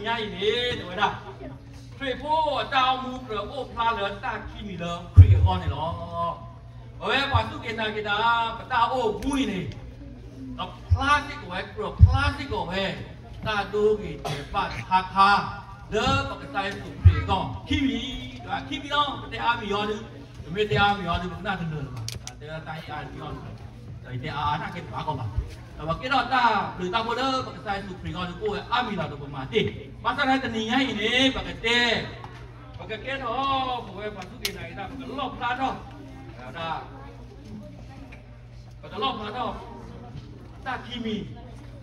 ညါအံၤန့ၣ် တဲဝဲဒၣ်, ခရံာ်ဖိအတၢ်အိၣ်မူကြၢးအိၣ်ဖျါလၢတၢ်ခံမံၤလၢခရံာ်အဂီၢ်န့ၣ်လီၤ. အဝဲပှၤစူၢ်က့ၤနာ်က့ၤတၢ် ပတၢ်အိၣ်မူအံၤန့ၣ် ကဖျါစ့ၢ်ကီးဝဲ ကြၢးဖျါစ့ၢ်ကီးဝဲ တၢ်ဒိဂ့ၤတဲာ်ဘၣ်တခါခါ လၢပကစၢ်ယ့ၣ်ၡူးခရံာ်အဂီၢ် ခံမံၤ, ခံမံၤလီၤ. ပတဲအါမံၤအီၤဒုး, ပမ့ၢ်တဲအါမံၤအီၤဒုး ပကနၣ်တလၢာ်လၢၤဘၣ်. တဲတၢ်အံၤအါမံၤအီၤဒုး ဒီးယတဲအါအါနာ်က့တဘၣ်ကီးဘၣ်. ဒီးပကဲထီၣ်တၢ်ဘျုးတၢ်ဖှိၣ်လၢပကစၢ်ယ့ၣ်ၡူးခရံာ်အဂီၢ်ဒုး ကအိၣ်ဝဲအါမံၤလီၤဒီးပမၤတ့ၢ်. ဘၣ်ဆၣ်သနာ်က့တနံၤညါအံၤန့ၣ် ပကတဲ, ပကကဲထီၣ် ပဝဲပှၤစူၢ်က့ၤနာ်က့ၤတၢ် ပကလီၣ်ဖျါထီၣ် ပကလီၣ်ဖျါထီၣ် တၢ်ခံမံၤ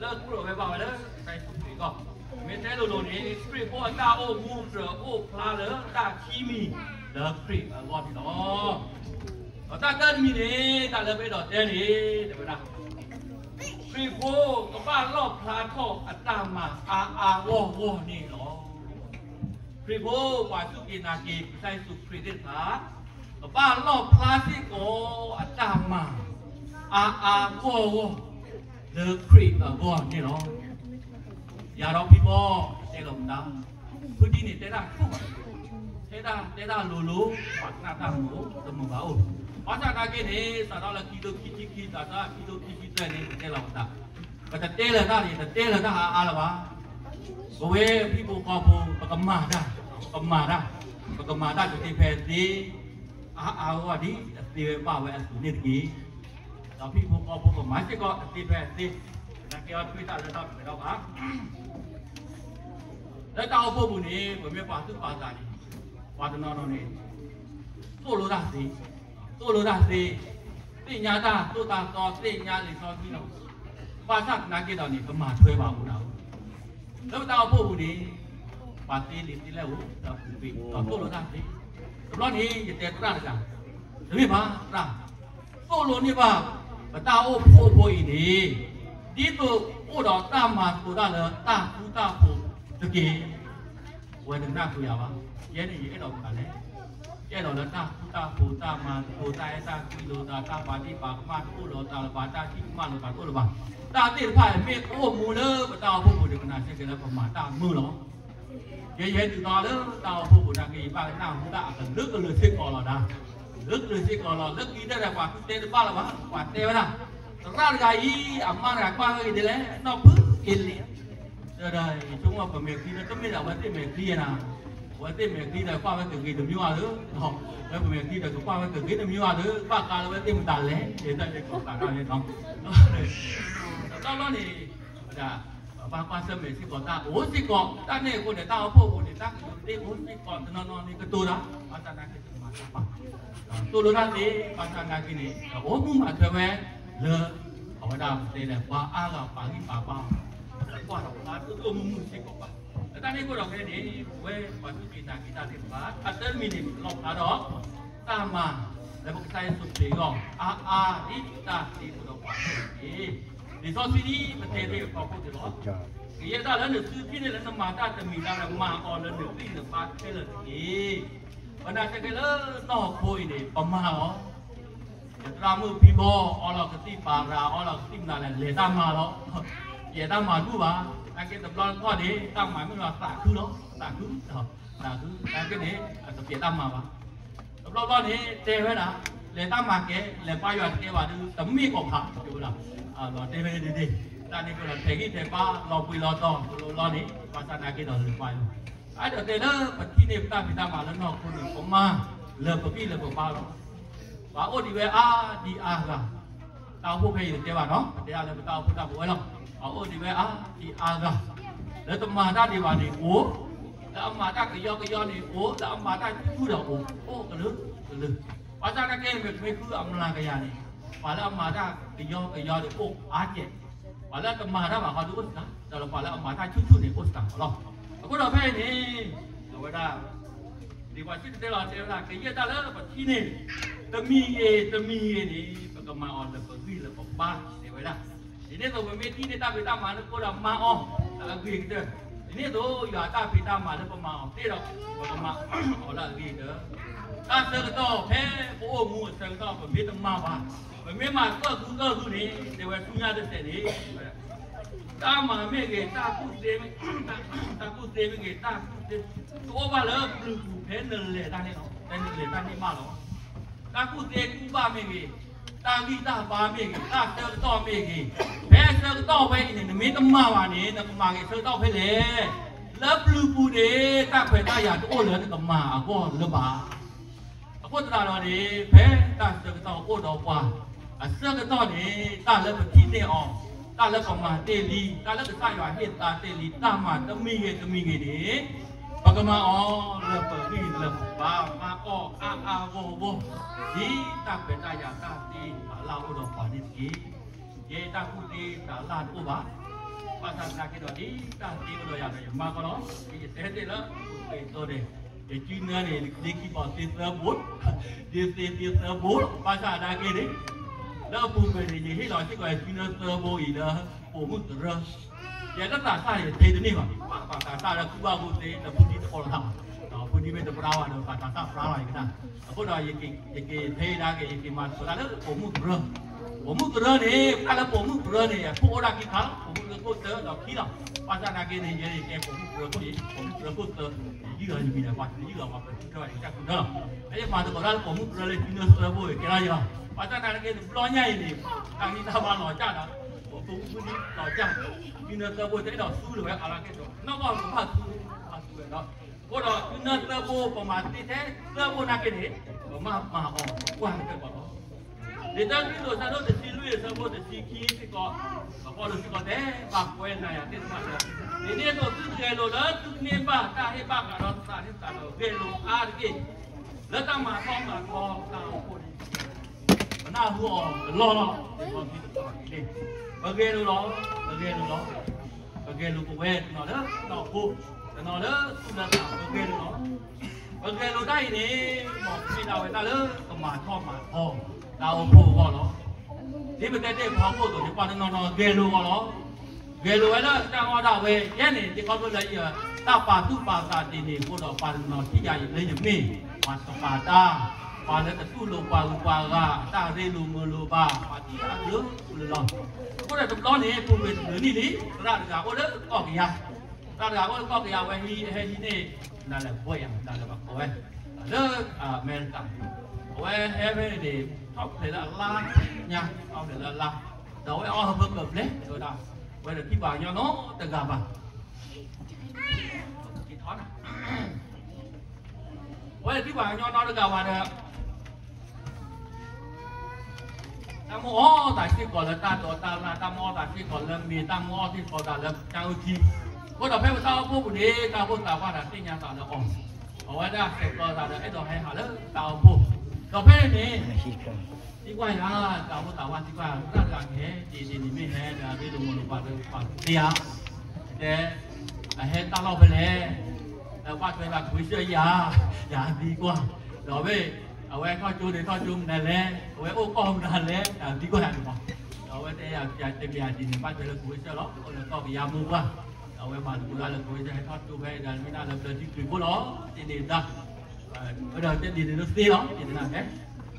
လၢကြၢးဝဲဘၣ်ဝဲလၢကစၢ်ယ့ၣ်ၡူးခရံာ်အဂီၢ်, မ့ၢ်တဲလိၤလိၤန့ၣ် ခရံာ်ဖိအတၢ်အိၣ်မူကြၢးအိၣ်ဖျါလၢတၢ်ခံမံၤ လၢခရံာ်အဂီၢ်န့ၣ်လီၤ. ဒီးတၢ်တၢတမံၤန့ၣ် တၢ်လၢပအဲၣ်ဒိးတဲန့ၣ် တဲဝဲဒၣ်, ခရံာ်ဖိကဘၣ်လီၣ်ဖျါထီၣ်အတၢ်မၤအါအါဂီၢ်ဂီၢ်န့ၣ်လီၤ. ခရံာ်ဖိပှၤစူၢ်က့ၤနာ်က့ၤကစၢ်ယ့ၣ်ၡူးခရံာ်သ့ၣ်တဖၣ် ကဘၣ်လီၣ်ဖျါစ့ၢ်ကီးအတၢ်မၤ အါအါဂီၢ်ဂီၢ် လၢခရံာ်အဂီၢ်န့ၣ်လီၤ. ယၤဒီးဖံဘီ တဲလီၤမတၤ, ဖုဒံန့ၣ်တဲတၢ်ဆိၣ်ဘၣ်, တဲတၢ် တဲတၢ်လိၤလိၤ ပှၤကနၣ်တၢ်မုာ်အိၣ် တမုာ်ဘၣ်အိၣ်, ဘၣ်ဆၣ်သနာ်က့န့ၣ် စးထီၣ်လၢခံကထိခံဆံခံ စးထီၣ်ခံကထိခံဆံသၢန့ၣ် ပတဲလီၤမတၤ, ပတတဲလၢၤတၢ်န့ၣ် တတဲလၢၤတၢ်အါအါလၢၤဘၣ်. ပဝဲဟံၣ်ဖိဃီဖိ ပကမၤတၢ်, ပကမၤတၢ်, ပကမၤတၢ်တသ့ဖဲသ့ အါအါဂီၢ်ဂီၢ်ဒ်အသ့ဝဲဘၣ်ဝဲအသိးန့ၣ်တက့ၢ်. ဒီးဟံၣ်ဖိဃီဖိကမၤစ့ၢ်ကီးတသ့ဖဲသ့, သနာ်က့အီၤတမ့ၢ်တၢ်လၢတၢ်ပှဲၤထီၣ်ဘၣ်. လၢတၢ်အိၣ်ဖှိၣ်ပူၤန့ၣ် ပမ့ၢ်ပာ်သူၣ်ပာ်သးန့ၣ် ပှၤတနီၤနီၤန့ၣ် သိၣ်လိတၢ်သ့, သိၣ်လိတၢ်သ့, သ့ၣ်ညါတၢ်သိၣ်တၢ်သီ သ့ၣ်ညါလံာ်စီဆှံလီၤ. ဘၣ်ဆၣ်သနာ်က့ဒီးန့ၣ် ကမၤထွဲဘၣ်အိၣ်ဒၣ်အိၣ် လၢပတၢ်အိၣ်ဖှိၣ်ပူၤန့ၣ် ပှၤသ့လံာ်သ့လဲၢ်အိၣ် ဒီးပူၤကွံာ် ဒီးသိၣ်လိတၢ်သ့. တဘျီန့ၣ် ယတဲသရၣ်တဂၤ, တမ့ၢ်ဘၣ်သရၣ်, သိၣ်လိန့ၢ်ဘၣ် ပတၢ်အိၣ်ဖှိၣ်ဖိအံၤန့ၣ် ဒ်သိးအိၣ်ဒီးတၢ်မၤသကိးတၢ်လၢတၢ်ဃူတၢ်ဖိးတက့ၢ်. အဝဲတကနၣ်ဃုာ်ယၤဘၣ်. ယဲန့ၣ်ယအဲၣ်ဒိးမတၤလဲၣ်, ယအဲၣ်ဒိးလၢတၢ်ဃူတၢ်ဖိး တၢ်မၤသကိး တၢ်အဲၣ်တၢ်ကွံလိာ်သး တၢ်ပာ်ဒံၣ်ပာ်ကမၣ်တအိၣ်လိာ်သးလၢၤဘၣ် တၢ်ထံၣ်ကမၣ်လိာ်သးတအိၣ်လၢၤဘၣ်. တၢ်သ့ၣ်တဖၣ်အံၤမ့ၢ်အိၣ်မူလၢပတၢ်အိၣ်ဖှိၣ်ပူၤန့ၣ် ပနာ်စ့ၢ်ကီးလၢပမၤတၢ်မုာ်လီၤ. ယဲယဟဲတုၤထီၣ်လၢတၢ်အိၣ်ဖှိၣ်ပူၤနာ်က့ ယဘၣ်ကနၣ်ဟူတၢ်အကလုာ်ကလုာ်စ့ၢ်ကီးလီၤဒၣ်, ကလုာ်ကလုာ်စ့ၢ်ကီးလီၤ. လၢခံကတၢၢ်ဒီး ပှၤဃုတဲတဘၣ်လၢၤဘၣ်, ပှၤတဲဝဲဒၣ်, သရၣ်တဂၤအံၤ အမါတဂၤကွၢ်ဝဲဂ့ၤဒ်လဲၣ် နီၢ်ဖုအ့လံ, ဒီးဆိကမိၣ်ပမဲာ်ချံဒီး တမ့ၢ်ဒီးအဝဲသ့ၣ်မဲာ်ချံဧါနၤ, အဝဲသ့ၣ်မဲာ်ချံဒီးကွၢ်ဝဲကဂ့ၤတမံၤဧါဧါ, လၢပမဲာ်ချံဒီးကကွၢ်ဝဲကဂ့ၤတမံၤဧါဧါ, ဘၣ်ဃးလၢအဝဲသ့ၣ်မတၤလဲၣ်, ယတၢ်ယဲကီးသးတၢ်န့ၣ်လီၤ. တဘျီဘျီန့ၣ် ပဒၣ် ပဘၣ်ကွၢ်ဆၢၣ်မဲာ်စ့ၢ်ကီးတၢ်အိၣ်စ့ၢ်ကီး တၢ်န့ၣ်အဃိန့ၣ် တၢ်အိၣ်ဖှိၣ်အဃိန့ၣ် တၢ်ကတိၤသ့ၣ်အိၣ်စ့ၢ်ကီး တနီၤနီၤန့ၣ်ကတိၤတၢ် ဘၣ်ဆၣ်သနာ်က့တမၤတၢ်ဘၣ်, သိၣ်လိတၢ်သ့ ဘၣ်ဆၣ်သနာ်က့န့ၣ် အိၣ်မူမၤထွဲဝဲလၢ အဝဲဒၣ်ပတဲလၢ ပှၤအါဂၤပာ်ဂံၢ်ပာ်ဘါအီၤ, ကွၢ်ဒီးပှၤသိၣ်သိၣ်မုာ်မုာ်စ့ၢ်ကီးဘၣ်. လၢတၢ်န့ၣ်အဃိဒီးဖဲန့ၣ် ပဝဲပှၤစူၢ်က့ၤနာ်က့ၤတၢ်သ့ၣ်တဖၣ် အတၢ်တမံၤန့ၣ် ပကလီၣ်ဖျါဒီး တၢ်မၤလၢပကစၢ်ယ့ၣ်ၡူးခရံာ်အဂီၢ် အါအါဒ်တၢ်သ့တအိၣ်ဒီးပှၤန့ၣ်တက့ၢ်. လံာ်စီဆှံဒ်ပတဲတ့ၢ်အဖီခိၣ်န့ၣ်လီၤ. ကယဲၢ်တၢ်လၢနစုထံၣ်န့ၣ်လၢနမၤတၢ်တမံၤလၢ်လၢ် မၤအီၤလၢနဂံၢ်နဘါခဲလၢာ်တက့ၢ်. ပနာ်စ့ၢ်ကီးလၢနီၢ်ခိအံၤန့ၣ် ပမၤအီၤ ယသရၣ်မုၣ်ဖံဘီ အီလီၤကသံၣ်ပာ်ရၤ အီလီၤကသံၣ်မနုၤလဲၣ် လဲၤတၢ်မၤလီၤ. ယဲၢ်တၢ်မၤတဘူၣ်ဘၣ်. နာ်က့တဘျီတခီၣ်န့ၣ် တၢ်မၤမ့ၢ်လီၤသးခုလီၤ. သးခု, သးခု, နာ်က့န့ၣ် အတပျဲးတၢ်မၤဘၣ်. တဘျီဘျီန့ၣ် တဲဝဲဒၣ် လဲၤတၢ်မၤကဲ လဲၤပာ်ယွၤတကဲဘၣ်ဒီး တမ့ၢ်ကီၢ်ဖး တဲဝဲဒၣ်. လီၤတဲဝဲဒ်န့ၣ် တၢ်န့ၣ်ကဒီး ထဲးဂံၢ်ထဲးဘါ လီၤပှ့ၤလီၤတီၤ တဘျီဘျီန့ၣ် ဘၣ်ဆၣ်နာ်က့ဒီးလဲၤပာ်ယွၤ အါဒီးတဲလၢပထံၣ်န့ၢ်ပတၢ်ဖံးတၢ်မၤလၢနီၢ်ခိန့ၣ် ပမၤလၢပဂံၢ်လၢပဘါလီၤ. ပှၤအိၣ်ဒံးဝဲအါဒံးအါဂၤ, တၢ်အိၣ်ဖှိၣ်ဖဲအံၤတတဲဘၣ်နီၤ, ပတဲဒၣ်လၢပတၢ်အိၣ်ဖှိၣ်တၢ်ပဝဲလီၤ. ပှၤအိၣ်ဒံးဝဲအါဒံးအါဂၤ, လၢတမၤတၢ်ဒံးဘၣ်န့ၣ်အိၣ်, လၢအမၤတၢ်ကယီကယီန့ၣ်အိၣ်, လၢအမၤတၢ်ဆူၣ်ဆူၣ်ဒီးအိၣ်, အိၣ်ကလုာ်ကလုာ်. ဘၣ်ဆၣ်နာ်က့ မ့ၢ်မ့ၢ်ဃုအမျးကယၤန့ၣ်, ပှၤလၢအမၤတၢ်ကယီကယီန့ၣ်အိၣ်အါကဲး ပှၤလၢအတမၤတၢ်ဘၣ်ဃီဒုးအိၣ်စှၤ, ဒီးပှၤလၢအမၤတၢ်ဆူၣ်ဆူၣ်န့ၣ်အိၣ်စှၤလီၤ. အဃိဒီးဖဲအံၤန့ၣ် အဝဲဒၣ် ဒ်ပှၤစံၣ်တဲၤတဲလီၤတဲဝဲဒၣ် ကယဲၢ်တၢ်လၢပထံၣ်န့ၣ် တမံၤဂ့ၤတမံၤဂ့ၤန့ၣ် ပကမၤအီၤလၢပဂံၢ်လၢပဘါ တဲဝဲဒၣ်. ဒ်န့ၣ်အသိး ပမ့ၢ်ထံၣ်န့ၢ်တၢ်ဖံးတၢ်မၤလၢပအိၣ်ဒီးမၤအီၤလၢအဂ့ၤကတၢၢ်, ဒ်န့ၣ်အသိး ယွၤတၢ်ဖံးတၢ်မၤလၢပမၤအီၤသ့ဒီး ပကမၤအီၤလၢအဂ့ၤကတၢၢ်. တၢ်ဆၢကတီၢ်ဖဲပအိၣ်မူအဆၢကတီၢ် ပမ့ၢ်တမၤဘၣ်, ပမ့ၢ်မၤကၢၣ်ဃုကၢၣ်ဃုန့ၣ် တဲဝဲဆူညါတစဲးန့ၣ် တၢ်မၤမ့ၢ်ဂ့ၤ, တၢ်ကူၣ်သ့မ့ၢ်, တၢ်ကူၣ်သ့မ့ၢ်ဂ့ၤ, တၢ်ကူၣ်သ့ တအိၣ်ဘၣ်လၢပျုၤပူၤဖဲနလဲၤတၢ်န့ၣ်လီၤ, ဖဲနလဲၤတၢ်န့ၣ်ဘၣ်လီၤ. တၢ်ကူၣ်သ့ကူၣ်ဘၣ်မ့ၢ်ဂ့ၤ, တၢ်ဂံၢ်တၢ်ဘါမ့ၢ်ဂ့ၤ, တၢ်ဆၢကတီၢ်မ့ၢ်ဂ့ၤ, ဖဲဆၢကတီၢ်ဖဲအံၤန့ၣ် နမ့ၢ်တမၤဘၣ်န့ၣ် နကမၤက့ၤဆၢကတီၢ်ဖဲလဲၣ်. လၢပျုၤပူၤန့ၣ် တၢ်ခွဲးတၢ်ယာ်တအိၣ်လၢနကမၤအဂီၢ်လၢၤဘၣ်. အဃိသတးဒီးန့ၣ် ဖဲတၢ်ဆၢကတီၢ်အိၣ်ဒီးပှၤ အဆၢကတီၢ်န့ၣ် တၢ်လၢပထံၣ်န့ၢ်အီၤ, တၢ်လၢပမၤတ့ၢ်လံ, တၢ်လၢကစၢ်ယွၤဟ့ၣ်သါတ့ၢ်လံ, တၢ်မၤတမံၤဂ့ၤတမံၤဂ့ၤန့ၣ် ပကမၤအီၤလၢပဂံၢ်လၢပဘါ မၤအီၤအါအါဂီၢ်ဂီၢ်, ဒ်တၢ်ခွဲးတၢ်ယာ်တၢ်သ့တၢ်လၢ်အိၣ်ဒီးပှၤန့ၣ်တက့ၢ်. ယဲတၢ်ကူၣ်သ့တၢ်လၢ်တအိၣ်ဘၣ်. ဘၣ်ဆၣ်သနာ်က့ဒီး ဒ်တၢ်သ့အိၣ်ဒီးယၤဒီးယမၤကီလီၤ. ယတဲသ့လၢပူၤကွံာ်အသိးန့ၣ် ယစုနၢန့ၣ် ဒ့ခံဘီသ့သၢဘိ, ဒ့သ့သ့သၢဘိ, ဘၣ်ဆၣ်သနာ်က့န့ၣ် လၢအပူၤကွံာ်န့ၣ် ယဟ့ၣ်လီၤစ့ၢ်ကီးယစုနၢသၢဘိအံၤလၢ ပိာ်မုၣ်ကရၢ ယဲလၢသးစၢ်န့ၣ် ယထဲတန့ၢ်ဘၣ်. ပှၤသးစၢ်လၢကူၣ်ဘၣ်ကူၣ်သ့ လၢဖိဒံတဖီလီၤသးဘၣ်, ဒီးဖိဒံမ့ၢ်တပြါဘၣ်ဒီး ပှၤသးစၢ်ပြါလီၤယကနၣ်. အဃိဒီး ယက့ၤထဲဒၣ်က့ၤ ယက့ၤမၤသကိးတၢ်လၢပိာ်မုၣ်ကရၢ. ပိာ်မုၣ်ကရၢန့ၣ် ပတၢ်လၢပိာ်မုၣ်ကရၢန့ၣ် အခိၣ်အိၣ်ဒၣ်ခံခါ, ပိာ်မုၣ်ကရၢခိၣ်သၢဒီးခံလီၤ. ဘၣ်ဆၣ်သနာ်က့န့ၣ် ယဲယကဲပိာ်မုၣ်ကရၢခိၣ်န့ၣ် ပိာ်မုၣ်ကရၢခိၣ်သၢ, ယယုၢ်လီၤယမံၤဒီး ပှၤတယုၢ်လီၤ ပှၤပတံထီၣ်တၢ်ကူၣ်ထီၣ်လီၤ. အယမၤသကိးတၢ်လၢပိာ်မုၣ်ကရၢလၢစုနၢသၢဘိအံၤ ကဲထီၣ်ယၤလီၤ. ဘၣ်ဆၣ်သနာ်က့န့ၣ် တဘျီညါအံၤန့ၣ် တၢ်ဂံၢ်တၢ်ဘါလီၤကၢ်ဒီး ပိာ်မုၣ်ဖိဒံလီၤကၢ်, စုနၢသၢဘိတအဲၣ်ဒိးသူလၢၤဝဲအါလၢကဲဒီး နီၢ်ကီၢ်ကဘၣ်သူ, ဘၣ်သူဝဲဒီး အဃိဒီးစုနၢသၢဘိ ပမၤသ့ထဲသၢဘိသနာ်က့န့ၣ် ပမၤမၤအီၤကွၢ်ကဲပှၤလီၤ. လံာ်တၢကရံၣ်သူး အဆၢဒိၣ်တဆံလွံၢ် အဆၢဖိတဆံခံစ့ၢ်ကီး, ပီလူးစ့ၢ်ကီးတဲ ဘၣ်ကွဲနၤယၤသ့ၣ်တဖၣ်လၢ ဒ်န့ၣ်အသိးသုတဂဲၤလိာ်လၢသုကန့ၢ်ဘၣ် တၢ်ဟ့ၣ်ဘၣ်ဃးဒီးသးန့ၣ်သးဒီး ဂဲၤလိာ်အါတက့ၢ် လၢတၢ်မၤထီၣ်မၤထီတၢ်အိၣ်ဖှိၣ်န့ၣ် ပနၢ်ဟူအီၤတလီၢ်လီၢ်, ပဂဲၤလိာ်လီၤ, ပဂဲၤလိာ်လီၤ, ပဂဲၤလိာ်ပဝဲတနီၤလၢတၢ်အိၣ်ဖှိၣ်, တနီၤလၢသူၣ်လၢသး ပဂဲၤလိာ်လီၤ. ပဂဲၤလိာ်တၢ်အံၤန့ၣ် မ်ပမ့ၢ်ဒၣ်ဝဲဒၣ်လၢကမၤထီၣ်မၤထီ တၢ်အိၣ်ဖှိၣ်အဂီၢ်လီၤ. ဒ်ပတဲတ့ၢ်ဖီခိၣ်အသိးန့ၣ် ပှၤတနီၤနီၤဂဲၤလိာ်အီၤလီၤ. ဂဲၤလိာ်ဝဲလၢတၢ်အီၣ်ဒၣ်ဝဲ ယဲန့ၣ် သ့ၣ်ခီဖျိလၢ တၢ်ပာ်သူၣ်ပာ်သးဒ်န့ၣ်အဃိဒီး ပှၤတနီၤထံၣ်ယၤလၢယမ့ၢ် ပှၤတပာ်တၢ်, ပှၤလၢတတူၢ်လိာ်ပှၤဂုၤပှၤဂၤ တၢ်ရ့လိာ်မုာ်လိာ်ဘၣ် ပှၤထံၣ်ယၤအကလုာ်ကလုာ်လီၤ. အဃိဒီးတဘျီန့ၣ် ပူၤကွံာ်တဘျုးနံၣ်လံ သရၣ်တဂၤအိၣ်လၢကီၢ်ကယၤ, သရၣ်တဂၤအိၣ်လၢကီၢ်ကယၤ အဝဲဟဲဟံးန့ၢ် နၤလဲၣ်ဘှဲၣ်ယၤ နၤလဲၣ်ဘၣ်ကိးဝဲ လၢအမဲရကၤ, အဝဲဟဲဖဲန့ၣ် ထီၣ်ဖျဲးလၢအလါညါ, ထီၣ်ဖျဲးလၢအလါ, ဒီးအဝဲအီၣ်ဟၢဖၢကၢၢ်ဖျဲး တဲဝဲဒၣ်, အဝဲဒီးထံၣ်ပှၤကညီနီတဂၤဘၣ် အဝဲဒီးထံၣ်ပှၤကညီနီတဂၤဘၣ်ဒီး တၢ်မ့ၢ်အီၣ်သးစ့ၢ်ကီးလၢတၢ်ဒိးတၢ်လၢ်, တၢ်မ့ၢ်အီၣ်သးစ့ၢ်ကီးလၢမ့ၤ, တၢ်မ့ၢ်အီၣ်သးစ့ၢ်ကီးလၢကၠၢ်အုၣ်ထံ, အဃိဒီးဖဲပတၢ်အိၣ်ဖှိၣ်ပူၤန့ၣ် တၢ်အိၣ်ဖှိၣ်သးပှၢ်ဒီးသ့ၣ်ညါသးလၢအီၤ, အဝဲဒၣ်ဆဲးကျိးသးဒီးအဲၣ်ဒိးဟဲဟးလၢတၢ်အိၣ်ဖှိၣ်, ဒီးဖဲန့ၣ် သံကွၢ်ယၤ, တၢ်အိၣ်ဖှိၣ်သးပှၢ်သံကွၢ်ယၤ သရၣ်တဂၤကဟဲဒ်န့ၣ် မ့ၢ်ဟဲဒီးရ့လိာ်မုာ်လိာ်ပှၤသ့ဧါ, တဲ, အဟဲတၢ်လီၢ်ဖဲလဲၣ်, ဒီးဘၣ်ထွဲဘၣ်ကွ့ၢ်ဆၢၣ်ယၤ, ယၤသံကွၢ်, ဒီးမ့ၢ် အဝဲထီၣ်ကၠိန့ၣ် ထီၣ်ကၠိမနုၤလဲၣ်, အဝဲအိၣ်ကီၢ်မနုၤလဲၣ်, တၢ်သံကွၢ်ယၤန့ၣ်မး, ဒီးအဝဲတဲယၤ တဲမ့ၢ်ယၤဒ်န့ၣ် ဘၣ်ထွဲလၢကွ့ၢ်ဆၢၣ်လီၤ, အိၣ်လၢကီၢ်ကယၤမိၢ်ပှၢ်, ဒီးအဝဲမၤသကိးတၢ်လၢကွ့ၢ်ဆၢၣ် ဟဲထီၣ်ကၠိဖဲဒီးမ့ၢ်ဒၣ်လၢဘျၢထံခရံာ်ဖိလီၤ, ဒ်န့ၣ်ဒၣ် ဝဲဒီးတဲဒ်န့ၣ်လၢသ့လီၤ, ဒ်န့ၣ်ဒၣ်ဖဲ,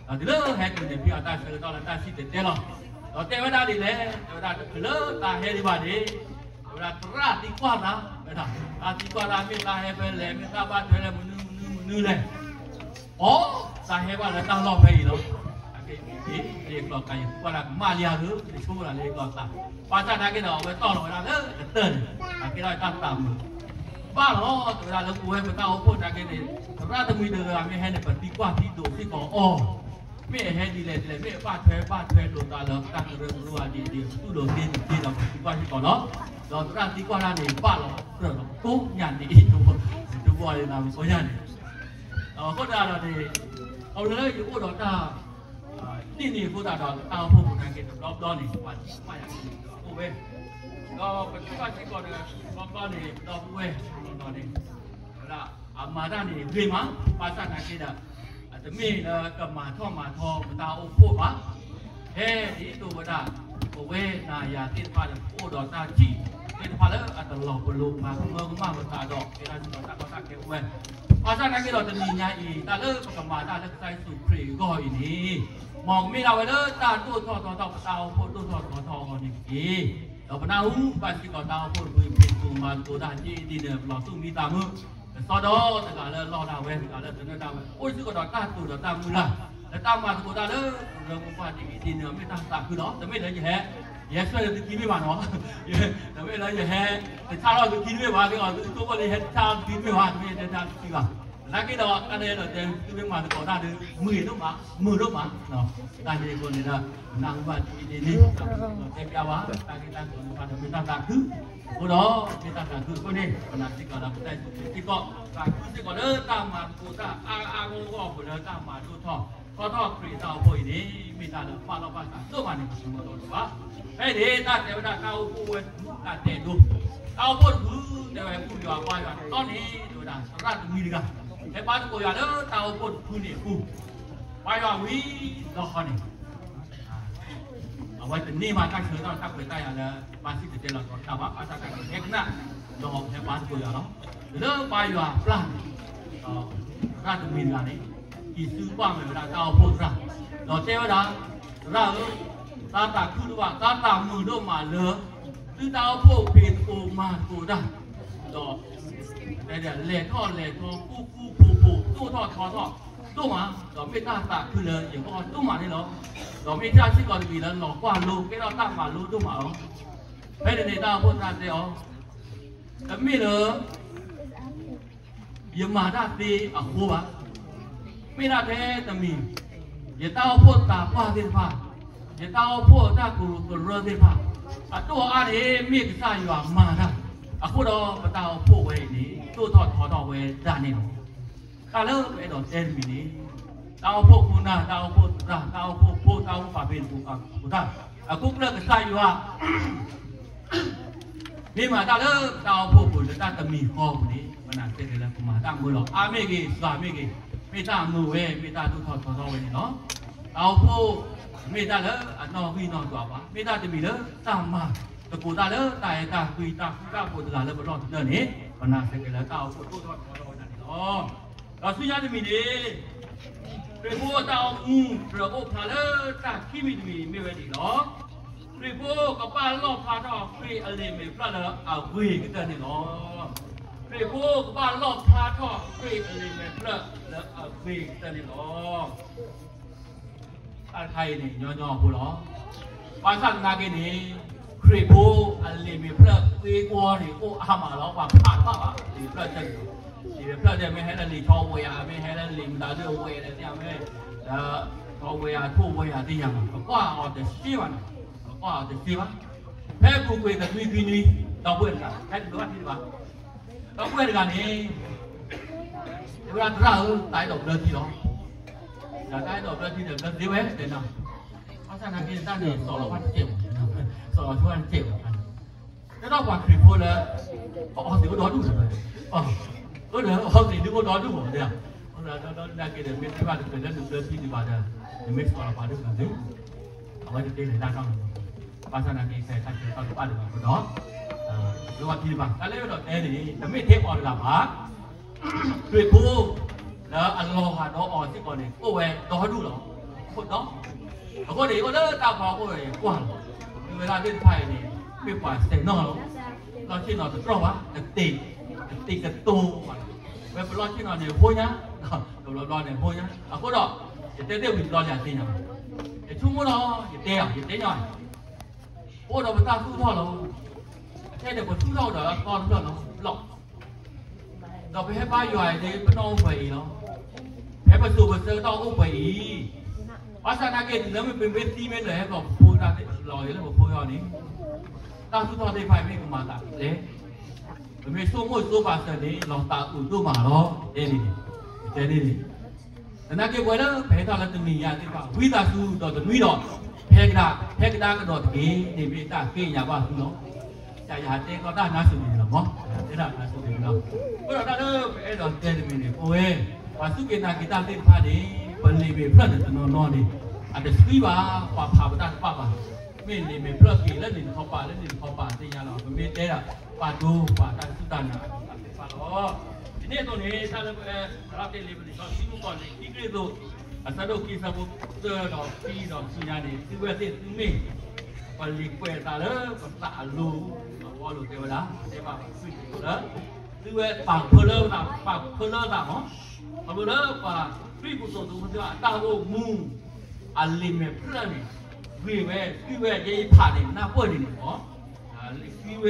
ဒီးတုၤလၢဟဲတုၤန့ၣ် ဖံအီၤတၢ်ဆၢကတီၢ်လၢတၢ်စံၣ်တဲၤတဲလီၤ, ဒီးတဲဝဲဒၣ်ဒ်လဲၣ်, တဲဝဲဒၣ်တချုးလၢတၢ်ဟဲဒံးဘၣ်န့ၣ်, တဲဝဲဒၣ်သရၣ်သံကွၢ်သး, ဝဲဒၣ်, တၢ်သံကွၢ်သးမ့ၢ်သးဟဲဖဲလဲၣ်, မ့ၢ်သးဘၣ်ထွဲလၢမနုၤမနုၤမနုၤလဲၣ် အိ, သးဟဲဘၣ်လၢတၢ်လီၢ်ဖဲအံၤလီၤ. အက့ၢ်အံၤ လၢယကျိာ်သး ယသံကွၢ်ဒၣ်ကမၣ်လံဧါဧၢ, ယဆိကမိၣ်ဒၣ်လၢယကျိာ်သး, ဘၣ်ဆၣ်သနာ်က့ဒီး အဝဲတီၢ်လီၤဝဲဒၣ်လၢကတၢၢ်န့ၣ် အကဲထီၣ်တၢ်သးမုာ်, ဘၣ်လီၤ တဲဝဲဒၣ်လၢပဝဲပတၢ်အိၣ်ဖှိၣ်သနာ်က့န့ၣ် သရၣ်တမှံၤတဂၤမ့ၢ်ဟဲန့ၣ် ပသံကွၢ်သံဒိးစ့ၢ်ကီးအီၤ, မ့ၢ်အဟဲဒ်လဲၣ်ဒ်လဲၣ် မ့ၢ်အဘၣ်ထွဲဘၣ်ထွဲလိာ်သးလၢတၢ်ကရၢကရိဧါဒ်အံၤ ပတူၢ်လိာ်သ့တသ့ဒီး ပသံကွၢ်စ့ၢ်ကီးလီၤ. ဒီးသရၣ်သံကွၢ်တၢ်န့ၣ် ဘၣ်လီၤကြၢးလီၤကိးညါန့ၣ် တဘျီန့ၣ် ကိးညါန့ၣ် အဃိသတးဒီးန့ၣ် အဝဲလၢယအိၣ်ဒီးတၢ် န့ၢ်န့ၣ်အဃိသတးဒီး တၢ်အိၣ်ဖှိၣ်ပူၤသနာ်က့ တဘျီဘျီန့ၣ် ပှၤသံကွၢ်ယၤအိၣ်ဝဲ, ဒီးပသံကွၢ်စ့ၢ်ကီးဒီး တဘျီဘျီန့ၣ် ပဒီပုၢ်ဝဲၢ်တနီၤန့ၣ် ဝဲဒၣ်အမၤတၢ်န့ၣ်ဂ့ၤမး, ဘၣ်ဆၣ်သနာ်က့ဒီး အတမ့ၢ်လၢကမၤထီၣ်မၤထီပတၢ်အိၣ်ဖှိၣ်ဘၣ်. ဖဲဒ်သိးဝဲဒၣ် ပဝဲနၤယၤသ့ၣ်တဖၣ်ဒီး ပအိၣ်ဒီးတၢ်ထံၣ်သ့ၣ်တဖၣ်လၢအတလီၤပလိာ် မၤကမၢကမၣ်ပသးဒီး ကဲထီၣ်စ့ၢ်ကီးတၢ်ကီတၢ်ခဲအိၣ်ဝဲ, ဘၣ်ဆၣ်သနာ်က့ဒီး တနံၤညါအံၤ တၢ်လၢပကမၤတၢ်လၢကစၢ်ယ့ၣ်ၡူးခရံာ်အဂီၢ်အံၤန့ၣ် မ်ကမ့ၢ်ဒၣ်ဝဲလၢတၢ်ဒိၣ်ထီၣ်ထီထီၣ် ပတၢ်အိၣ်ဖှိၣ်ဒိၣ်ထီၣ်ထီထီၣ်အဂီၢ်န့ၣ်တက့ၢ်. ဒီးပနၢ်ဟူဘၣ်စ့ၢ်ကီးတၢ်အိၣ်ဖှိၣ်တဖု ဖံးသကိးမၤသကိးတၢ် ဒ်အံၤဒ်န့ၣ် ပလီၢ်သူၣ်မံသးမုာ်, ကစီဒီတဂၤလၢအလီၢ်ဒၣ်ဝဲ တဂၤလၢတနၢၣ်ဒၣ်ဝဲ အိၣ်စ့ၢ်ကီးဒီးတၢ်တိာ်ဒီးတၢ်မုၢ်လၢ်, လၢတၢ်မၤသကိးတၢ်လၢ ပရၢမိၢ်ပှၢ်ဒ်အံၤဒ်န့ၣ် မ့ၢ်တၢ်သးခုလီၤ. တမ့ၢ်လၢယဟဲ ယဟဲဆွဲလၢသုခံတမ့ၢ်ဘၣ်နီၤ, တမ့ၢ်လၢယဟဲ တဆါထီၣ်သုခံတမ့ၢ်ဘၣ်, သုကိးဘၣ်လၢယဟဲတဆါလၢသုခံတမ့ၢ်ဘၣ်, တမ့ၢ်တဲတၢ်တသံဘၣ်. သနာ်က့ဒီး တၢ်န့ၣ်ဒီးတဲ သုမ့ၢ်မၤသကိးတၢ်ဒီး မုာ်ဒိၣ်မး မုာ်ဒိၣ်မး, တၢ်န့ၣ်အဃိန့ၣ်ဒီး နၢ်ဟူဘၣ်ဒ်အံၤဒ်န့ၣ် တၢ်တဲပျးဘၣ် တၢ်ဂ့ၢ်တၢ်ကျိၤသ့ၣ်တဖၣ်ဒီး မ့ၢ်တၢ်သးခု, အဃိဒီး မ့ၢ်တၢ်သးခုအဃိန့ၣ် ပနာ်စ့ၢ်ကီးဒီး ပတၢ်စူၢ်က့ၤစ့ၢ်ကီး သးခုစ့ၢ်ကီးလၢတၢ်မၤသကိးတၢ်အါအါဂီၢ်ဂီၢ် ပလၢတၢ်မၤဒိၣ်ထီၣ် ထီထီၣ်ခရံာ်တၢ်အိၣ်ဖှိၣ်အံၤန့ၣ် မ့ၢ်တၢ်လၢပာ်လီၤပာ်စးဒိၣ်မးန့ၣ် ပဆိကမိၣ်လီၤတဘၣ်. ဖဲန့ၣ် တၢ်တဲဝဲဒၣ်တၢ်အိၣ်ဖှိၣ်ဝဲတဖု တၢ်တဲဒိ တၢ်အိၣ်ဖှိၣ်တဖု တဲဝဲ ဘူၣ်ယွၤဘါယွၤတတီန့ၣ် တဲဝဲဒၣ် သရၣ်တမံၤတဂၤ ဟဲဘါသကိးယွၤလၢတၢ်အိၣ်ဖှိၣ်တဖုန့ၣ်အပူၤ, ဘါယွၤဝံၤလီၤဃီန့ၣ် အဝဲတန့ၢ်ဘၣ်တၢ်ဆၢကတီၢ်တၢ်ခွဲးတၢ်ယာ်လၢ ဘၣ်စံၣ်တဲၤတဲလီၤကီးတၢ်ဘၣ်, ဘၣ်ဆၣ်သနာ်က့ ဟဲကနၣ် ဒီးဟဲဘါသကိးယွၤလီၤ. လၢဘါယွၤအပျၢ်န့ၣ် သရၣ်တမံၤတဂၤန့ၣ် စံးဆူဘၣ်ဝဲဒၣ်တၢ်အိၣ်ဖှိၣ်သရၣ်, ဒီးတဲဝဲဒၣ်, သရၣ်ဧၢ, သးသးခုဒိၣ်မး, သးသးမုာ်ဒိၣ်မးလၢ သုတၢ်အိၣ်ဖှိၣ်ဖံးသကိးမၤသကိးတၢ်, ဒီး လဲၤထီၣ်လဲၤထီ ကူၣ်ကူၣ်ဖိးဖိး ဒိၣ်ထီၣ်ထီထီၣ်ဒိၣ်မး, ဒီးမ့ၢ်တၢ်သးခုလၢယဂီၢ်ဒိၣ်မးန့ၣ်လီၤ. ဒီးမ့ၢ်တၢ်စ့ၢ်ကီးတမံၤလၢလီၤကွၢ်လိ ကဲထီၣ်တၢ်မၤလိဒိၣ်မးလီၤ. ဖဲန့ၣ်န့ၣ် တၢ်အိၣ်ဖှိၣ်သရၣ်တဲအီၤ, တမ့ၢ်လၢ ယမၤတၢ်သ့အဃိဘၣ်. မ့ၢ်ဒၣ်ထဲတမံၤ ယတၢ်အိၣ်ဖှိၣ်သးပှၢ်သ့ၣ်တဖၣ်, ယတၢ်အိၣ်ဖှိၣ်တၢ်ကရူၢ်ကရၢသ့ၣ်တဖၣ် အဒိၣ်အါန့ၣ် မ့ၢ်ကစၢ်ယွၤမၤတၢ်, အဃိဒီးပတၢ်အိၣ်ဖှိၣ်ဝဲအံၤန့ၣ် ဒိၣ်ထီၣ်ထီထီၣ်ဝဲဒၣ်န့ၣ်လီၤ. တၢ်လၢပအဲၣ်ဒိးတဲတမံၤန့ၣ် တၢ်အိၣ်ဖှိၣ်ခိၣ်နၢ်, တၢ်အိၣ်ဖှိၣ်သရၣ်, တၢ်အိၣ်ဖှိၣ်ဖိ, တၢ်အိၣ်ဖှိၣ်ပှၤဖံးသကိးမၤသကိးတၢ်, အခိၣ်ကျၢၢ်ကစၢ်ယွၤ မ့ၢ်မၤတၢ်လၢတၢ်အိၣ်ဖှိၣ်ပူၤလၢတၢ်တမံၤဃီပူၤန့ၣ် ပနာ်တဲက့ၤလၢပမၤတၢ်မုာ်လီၤ. အါမ့ၢ်ဂ့ၤ, စှၤမ့ၢ်ဂ့ၤ, မ့ၢ်တၢ်မုာ်ဝဲ, မ့ၢ်တၢ်ဒိၣ်ထီၣ်ထီထီၣ်ဝဲန့ၣ်လီၤ. တၢ်အိၣ်ဖှိၣ် မ့ၢ်တၢ်လၢအနီၣ်ဂံၢ်နီၣ်ဒွးဘၣ်, မ့ၢ်တၢ်တမံၤလၢတၢ်မၤသကိးတၢ်လၢတၢ်အဲၣ်တၢ်ကွံ တၢ်ဃူတၢ်ဖိးတဂၤလၢပလီၢ်ပတၢၢ်န့ၣ် ပနာ်တဲက့ၤလၢတၢ်အိၣ်ဖှိၣ်ဒိၣ်ထီၣ်ထီထီၣ်ဝဲဒၣ်န့ၣ်လီၤ. ဒီးဆူညါတမံၤန့ၣ် ခရံာ်ဖိတၢ်အိၣ်မူ ကြၢးအိၣ်ဖျါလၢတၢ်ခံမံၤတမံၤမ့ၢ်ဝဲဒ်အံၤလီၤ. ခရံာ်ဖိကဘၣ်လီၣ်ဖျါထီၣ်ခရံာ်အလံာ်မဲာ်ဖျၢၣ်လၢအဂ့ၤကတၢၢ်န့ၣ်လီၤ. ခရံာ်ဖိကဘၣ်လီၣ်ဖျါထီၣ်ခရံာ်အလံာ်မဲာ်ဖျၢၣ်လၢအဂ့ၤကတၢၢ်န့ၣ်လီၤ. တၢ်တခါအံၤန့ၣ် ညီညီဖိလီၤ. ဘၣ်ဆၣ်သနာ်က့န့ၣ် ခရံာ်ဖိအလံာ်မဲာ်ဖျၢၣ်သ့ကွီန့ၣ် အိၣ်အါမးလီၤ. ပှၤဖးတဘၣ်ဘၣ် လံာ်မဲာ်ဖျၢၣ်တဖၣ်န့ၣ်, လံာ်မဲာ်ဖျၢၣ်ဒ်မ့ၢ်ဟဲလၢလံာ်ဆီဝဲယၤ, မ့ၢ်ဟဲလၢလံာ်မတၤဒုအဝဲဒ်မ့ၢ် ဒီးဆီဝဲယၤထိၣ်ဝဲယၤသ့ၣ်ညါမး, ပကွၢ်အီၤတသ့ဘၣ်န့ၣ်, ပကွၢ်အီၤတသ့ဘၣ်. ဖဲပူၤကွံာ်တနွံခံနွံ, ဒီပုၢ်ဝဲၢ်တဂၤ ဟဲတဘျီဘၣ်ထံတဘၣ်, ဒီပုၢ်ဝဲၢ်တဂၤန့ၣ် တဲဝဲဒၣ် သရၣ်ဧၢ, တၢ်အဲၣ်ဒိးဘျၢထံလီၤ. ဒီးတၢ်အဲၣ်ဒိးဘျၢထံဒီးဘျၢသ့ဝဲ တဲနီၤ. ဘၣ်ဆၣ်သနာ်က့ တၢ်န့ၣ်စီၤလီၤဘၣ်တစဲးဘၣ်, စီၤလီၤဆိတစဲးဘၣ်. တဲထီၣ်ပှၤခရံာ်ဖိလၢ အီသံးအိၣ်ဒီဒူၣ်လီၤ. အိၣ်ဒီးအီသံးဒုအိၣ်ဒီဒူၣ်မး, ဒီးဒီးဒီးနာ်က့ဒီး မ့ၢ်တဲဘၣ်တကြၢးလၢနဘျၢထံဒံးဘၣ်ဒီး နမ့ၢ်စီၤလီၤပှၤဒ်န့ၣ် အဝဲတတဲလဲၤတၢ်နီတမံၤ, ဘၣ်ဆၣ်သနာ်က့ ခဲအံၤတၢ်ဆၢကတီၢ်တဘၣ်ဒံးဘၣ်အဃိဒီး ဘျၢဝဲထံတဘၣ်. တၢ်လၢအဲၣ်ဒိးတဲန့ၣ် တမ့ၢ်ထဲအီၤတဂၤဘၣ်, ခရံာ်ဖိ လၢအလီၤဂာ်ဒီးအီၤစ့ၢ်ကီးန့ၣ် အိၣ်ဝဲဒီဒူၣ်လီၤ. အိၣ်ဒီး အဃိန့ၣ် အိၣ်လၢတၢ်ဖီခိၣ်န့ၣ် ကွၢ်လီၤ. မ့ၢ်ဝဲဒၣ်သ့ၣ်တဖၣ်အံၤန့ၣ် မ့ၢ်ပှၤဆဲးနီၣ်လီၤ. လီၢ်ဆ့ၣ်နီၤတတြီၢ်ဘၣ်, တတ့ၢ်, တတ့ၢ်တတိၤဘၣ်. ဝဲပလီၢ်ဆ့ၣ်နီၤန့ၣ် ဟိညါ, တဘျီဘျီန့ၣ် ဟိညါ. အဃိဒီး ယတဲသ့ၣ်ဝံၤတဘျီန့ၣ် အသ့ၣ်ညါဘၣ်. ယဆိကမိၣ်လီၤ, ယတဲအီၤ, ယတဲညီအီၤ, အိၣ်ဒီးပတၢ်သူၣ်ထီၣ်လီၤ. အခဲန့ၣ် ပသူၣ်ထီၣ်ဒီးအသီတဖျၢၣ်လီၤ, လီၤ. ဒီးပဟဲဘါယွၤအံၤန့ၣ် ပနီၢ်အိၣ်ပှဲၤအံၤလီၤ. ဖဲပစိၤပဆၢကတီၢ်အိၣ်ပှဲၤအံၤ, ဘၣ်ဆၣ်သနာ်က့ တုၤလၢမ့ၢ်ပမ့ၢ်သံမ့ၢ်လၢာ်ဟဲကီး ပဖိတၢ်လီၤဂ့ၤလၢပဖိအံၤန့ၣ်, တၢ်သူၣ်ထီၣ်သ့ၣ်တဖၣ်အံၤမ့ၢ်ကမၤသးလဲၣ်. ပမ့ၢ်ဆိကမိၣ်ဆိပာ်စၢၤန့ၣ် လီၤသးအုးဒိၣ်မးလီၤ. တဲန့ၣ်, တဲန့ၣ်န့ၣ် သနာ်က့ပဝဲလၢပဟဲထီၣ်လၢတနံၤညါသ့ၣ်တဖၣ် ဝံသးစူၤဒီးတနွံဒီး ဟဲကဒါ, ဟဲကဒါကဒီးတက့ၢ်န့ၣ် မ့ၢ်တၢ်ဃ့ကညးဘၣ်သုလီၤ. ယယဟးတဲကီးတၢ်နါစူၤန့ၣ်လီၤမး, ယတဲတၢ်နါစူၤန့ၣ်လီၤ. အဃိဒီးတၢ်လၢပအဲၣ်ဒိးတဲတမံၤန့ၣ် ပဝဲ ပှၤစူၢ်က့ၤနာ်က့ၤတၢ်သ့ၣ်တဖၣ်န့ၣ် ပလံာ်မဲာ်ဖျၢၣ်န့ၣ်တနီၤနီၤန့ၣ် အတဆှံဘၣ်, ပှၤဖးပတၢ်တဘၣ်ဘၣ်. မ့ၢ်လံာ်မဲာ်ဖျၢၣ်က့ၤလၢန့ၣ်တခီပၤ လၢန့ၣ်တခီပၤသ့ၣ်ညါလီၤ. ပမ့ၢ်တဲဒီး ပာ်ဒိပှၤတၢ်စူၢ်တၢ်နာ်အတၢ်သ့ၣ်တဖၣ်လီၤ. ဒ်န့ၣ်အသိးန့ၣ် တၢ်လၢပအဲၣ်ဒိးတဲလံာ်ပလံာ်စီဆှံမုၢ်ကီၢ်န့ၣ် ခံကရံၣ်သူး အဆၢဒိၣ်ခံဆၢဖိသၢဒီးခံဒီးဆူညါန့ၣ် သုဝဲသ့ၣ်သုမ့ၢ်ပ လံာ်ကွဲးအသးလၢပသးအလိၤ, စီၤပီလူးတဲဝဲဒၣ်, တဲဘၣ်ပှၤခရံာ်ဖိလၢ သုဝဲပာ်ကဖၢလၢပသး, ပာ်ကဖၢလၢပသးမး, ခီဖျိလၢပှၤခရံာ်ဖိသိးသုမုၢ်သ့ၣ်အတၢ်အိၣ်မူ အလံာ်မဲာ်ဖျၢၣ်န့ၣ် ဂ့ၤဝဲ, သံဝဲ, ယဲယဖးန့ၣ် နၢ်ပၢၢ်ဒ်န့ၣ်မး, လံာ်သံဝဲ, ဒီး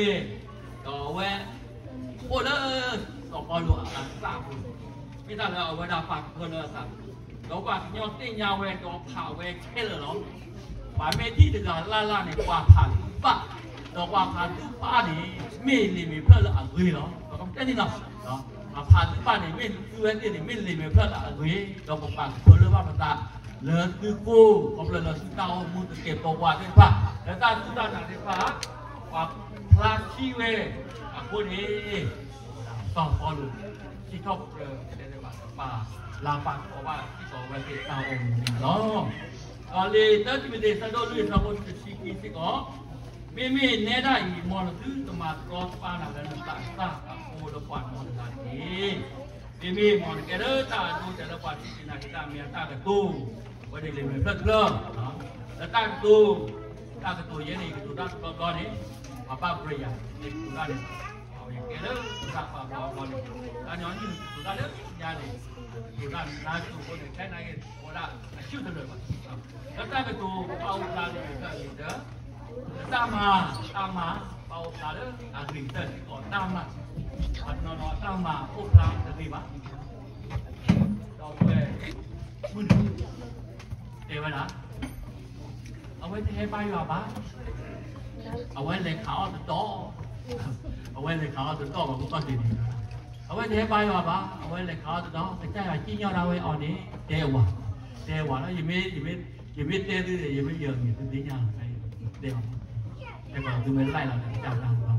အဝဲ အိၣ်လၢ စီၤပီလူးအသးအပူၤ, မ့ၢ်တၢ်လၢအဝဲဒၣ်ပာ်ကဖၢလၢအသး, ဒီးပှၤကညီသ့ၣ်ညါဝဲဒီးဖးဝဲခဲလၢာ်လီၤ. ပှၤမ့ၢ်ထံၣ်တဂၤလၢ်လၢ်န့ၣ် ပှၤဖးသုဘၣ်, ဒီးပှၤဖးသုဘၣ်န့ၣ် မ့ၢ်လံာ်မဲာ်ဖျၢၣ်လၢအဂ့ၤလီၤ. ပကတဲန့ၣ်လီၤ. ပှၤဖးသုဘၣ်န့ၣ် မ့ၢ်သုဝဲသ့ၣ်န့ၣ် မ့ၢ်လံာ်မဲာ်ဖျၢၣ်လၢအဂ့ၤ, ဒီးပပာ်ကဖၢလၢဘၣ်ပသး လၢသုဃိ, ခီဖျိလၢသုတၢ်အိၣ်မူတကဲးပဝးသ့ၣ်တဖၣ်, လၢတၢ်စူၢ်တၢ်နာ်သ့ၣ်တဖၣ်, ပှၤဖျါဆံဝဲအဃိန့ၣ်, စီၤပီလူး စံးထီၣ်ပတြၢၤတဲဘၣ် ပာ်လၤပာ်ကပီၤဘၣ်စ့ၢ်ကီးအဝဲသ့ၣ်အတၢ်အိၣ်မူန့ၣ်လီၤ. ဒီးလံာ်တၢတံၤမသ့း အဆၢဒိၣ်လွံၢ် အဆၢဖိတဆံခံစ့ၢ်ကီး, မ့မ့ၢ်နဲဒၣ်အံၤ မ်နသုတမၤတြီတပါနၤလၢနသးစၢ်အဃိလၢပှၤနီတဂၤတက့ၢ်. မ့မ့ၢ်မ်နကဲလၢတၢ်အဒိတဲလၢပှၤထံၣ်က့ၤနၤက့ၤတၢ်မ့ၢ်အတၢ်ကတိၤ, အဝဲန့ၣ်လံာ်မဲာ်ဖျၢၣ်တဖျၢၣ်, လၢတၢ်ကတိၤ, တၢ်ကတိၤယဲန့ၣ် ကတိၤတၢ်တဘျီဘျီန့ၣ်, ပှၤဘၣ်ပြးယၤန့ၣ် ကတိၤတၢ်န့ၣ်, အဝဲကဲလၢတၢ်ပာ်ဘျီဘျီန့ၣ်, တၢ်ညီနုၢ်ကတိၤတၢ်လၢညါန့ၣ်, ကတိၤတၢ်နါကတိၤအဃိန့ၣ် ခဲနၤက့ၤ အဝဲဒၣ်အဆူၣ်တလၢာ်ဘၣ်. လၢတၢ်ကတိၤပာ်အိၣ်ဖျါန့ၣ် ကတၢၢ်လံတၢ် လၢတၢ်မၤ, တၢ်မၤ, ပာ်အိၣ်ဖျါလၢအဂ့ၤကတၢၢ်စ့ၢ်ကီးတၢ်မၤ, ပှၤတနီၤနီၤတၢ်မၤအိၣ်ဖျါတဂ့ၤဘၣ်, ဒီးဝဲ, မုၢ်နံၤ, တဲဝဲဒၣ်, အဝဲတဟဲဘါယွၤဘၣ်, အဝဲလဲၤခးအီၣ်တဒီ, အဝဲလဲၤခးအီၣ်တဒီဘၣ် မုၢ်ကီၢ်တနံၤ, အဝဲတဟဲဘါယွၤဘၣ်, အဝဲလဲၤခးအီၣ်တဒီ, ကစၢ်ယွၤစံၣ်ညီၣ်ဒၣ်ဝဲအီၤန့ၣ် တဲဝဲ, တဲဝဲလီၤ, ယမ့ၢ်တဲသုန့ၣ် ယမ့ၢ်ယၤန့ၣ် သုသ့ၣ်ညါလီၤ, တဲအီၤ, တဲဘၣ်သုမ့ၢ်လဲၤလီၤ ကစၢ်ယွၤတၢ်မၤ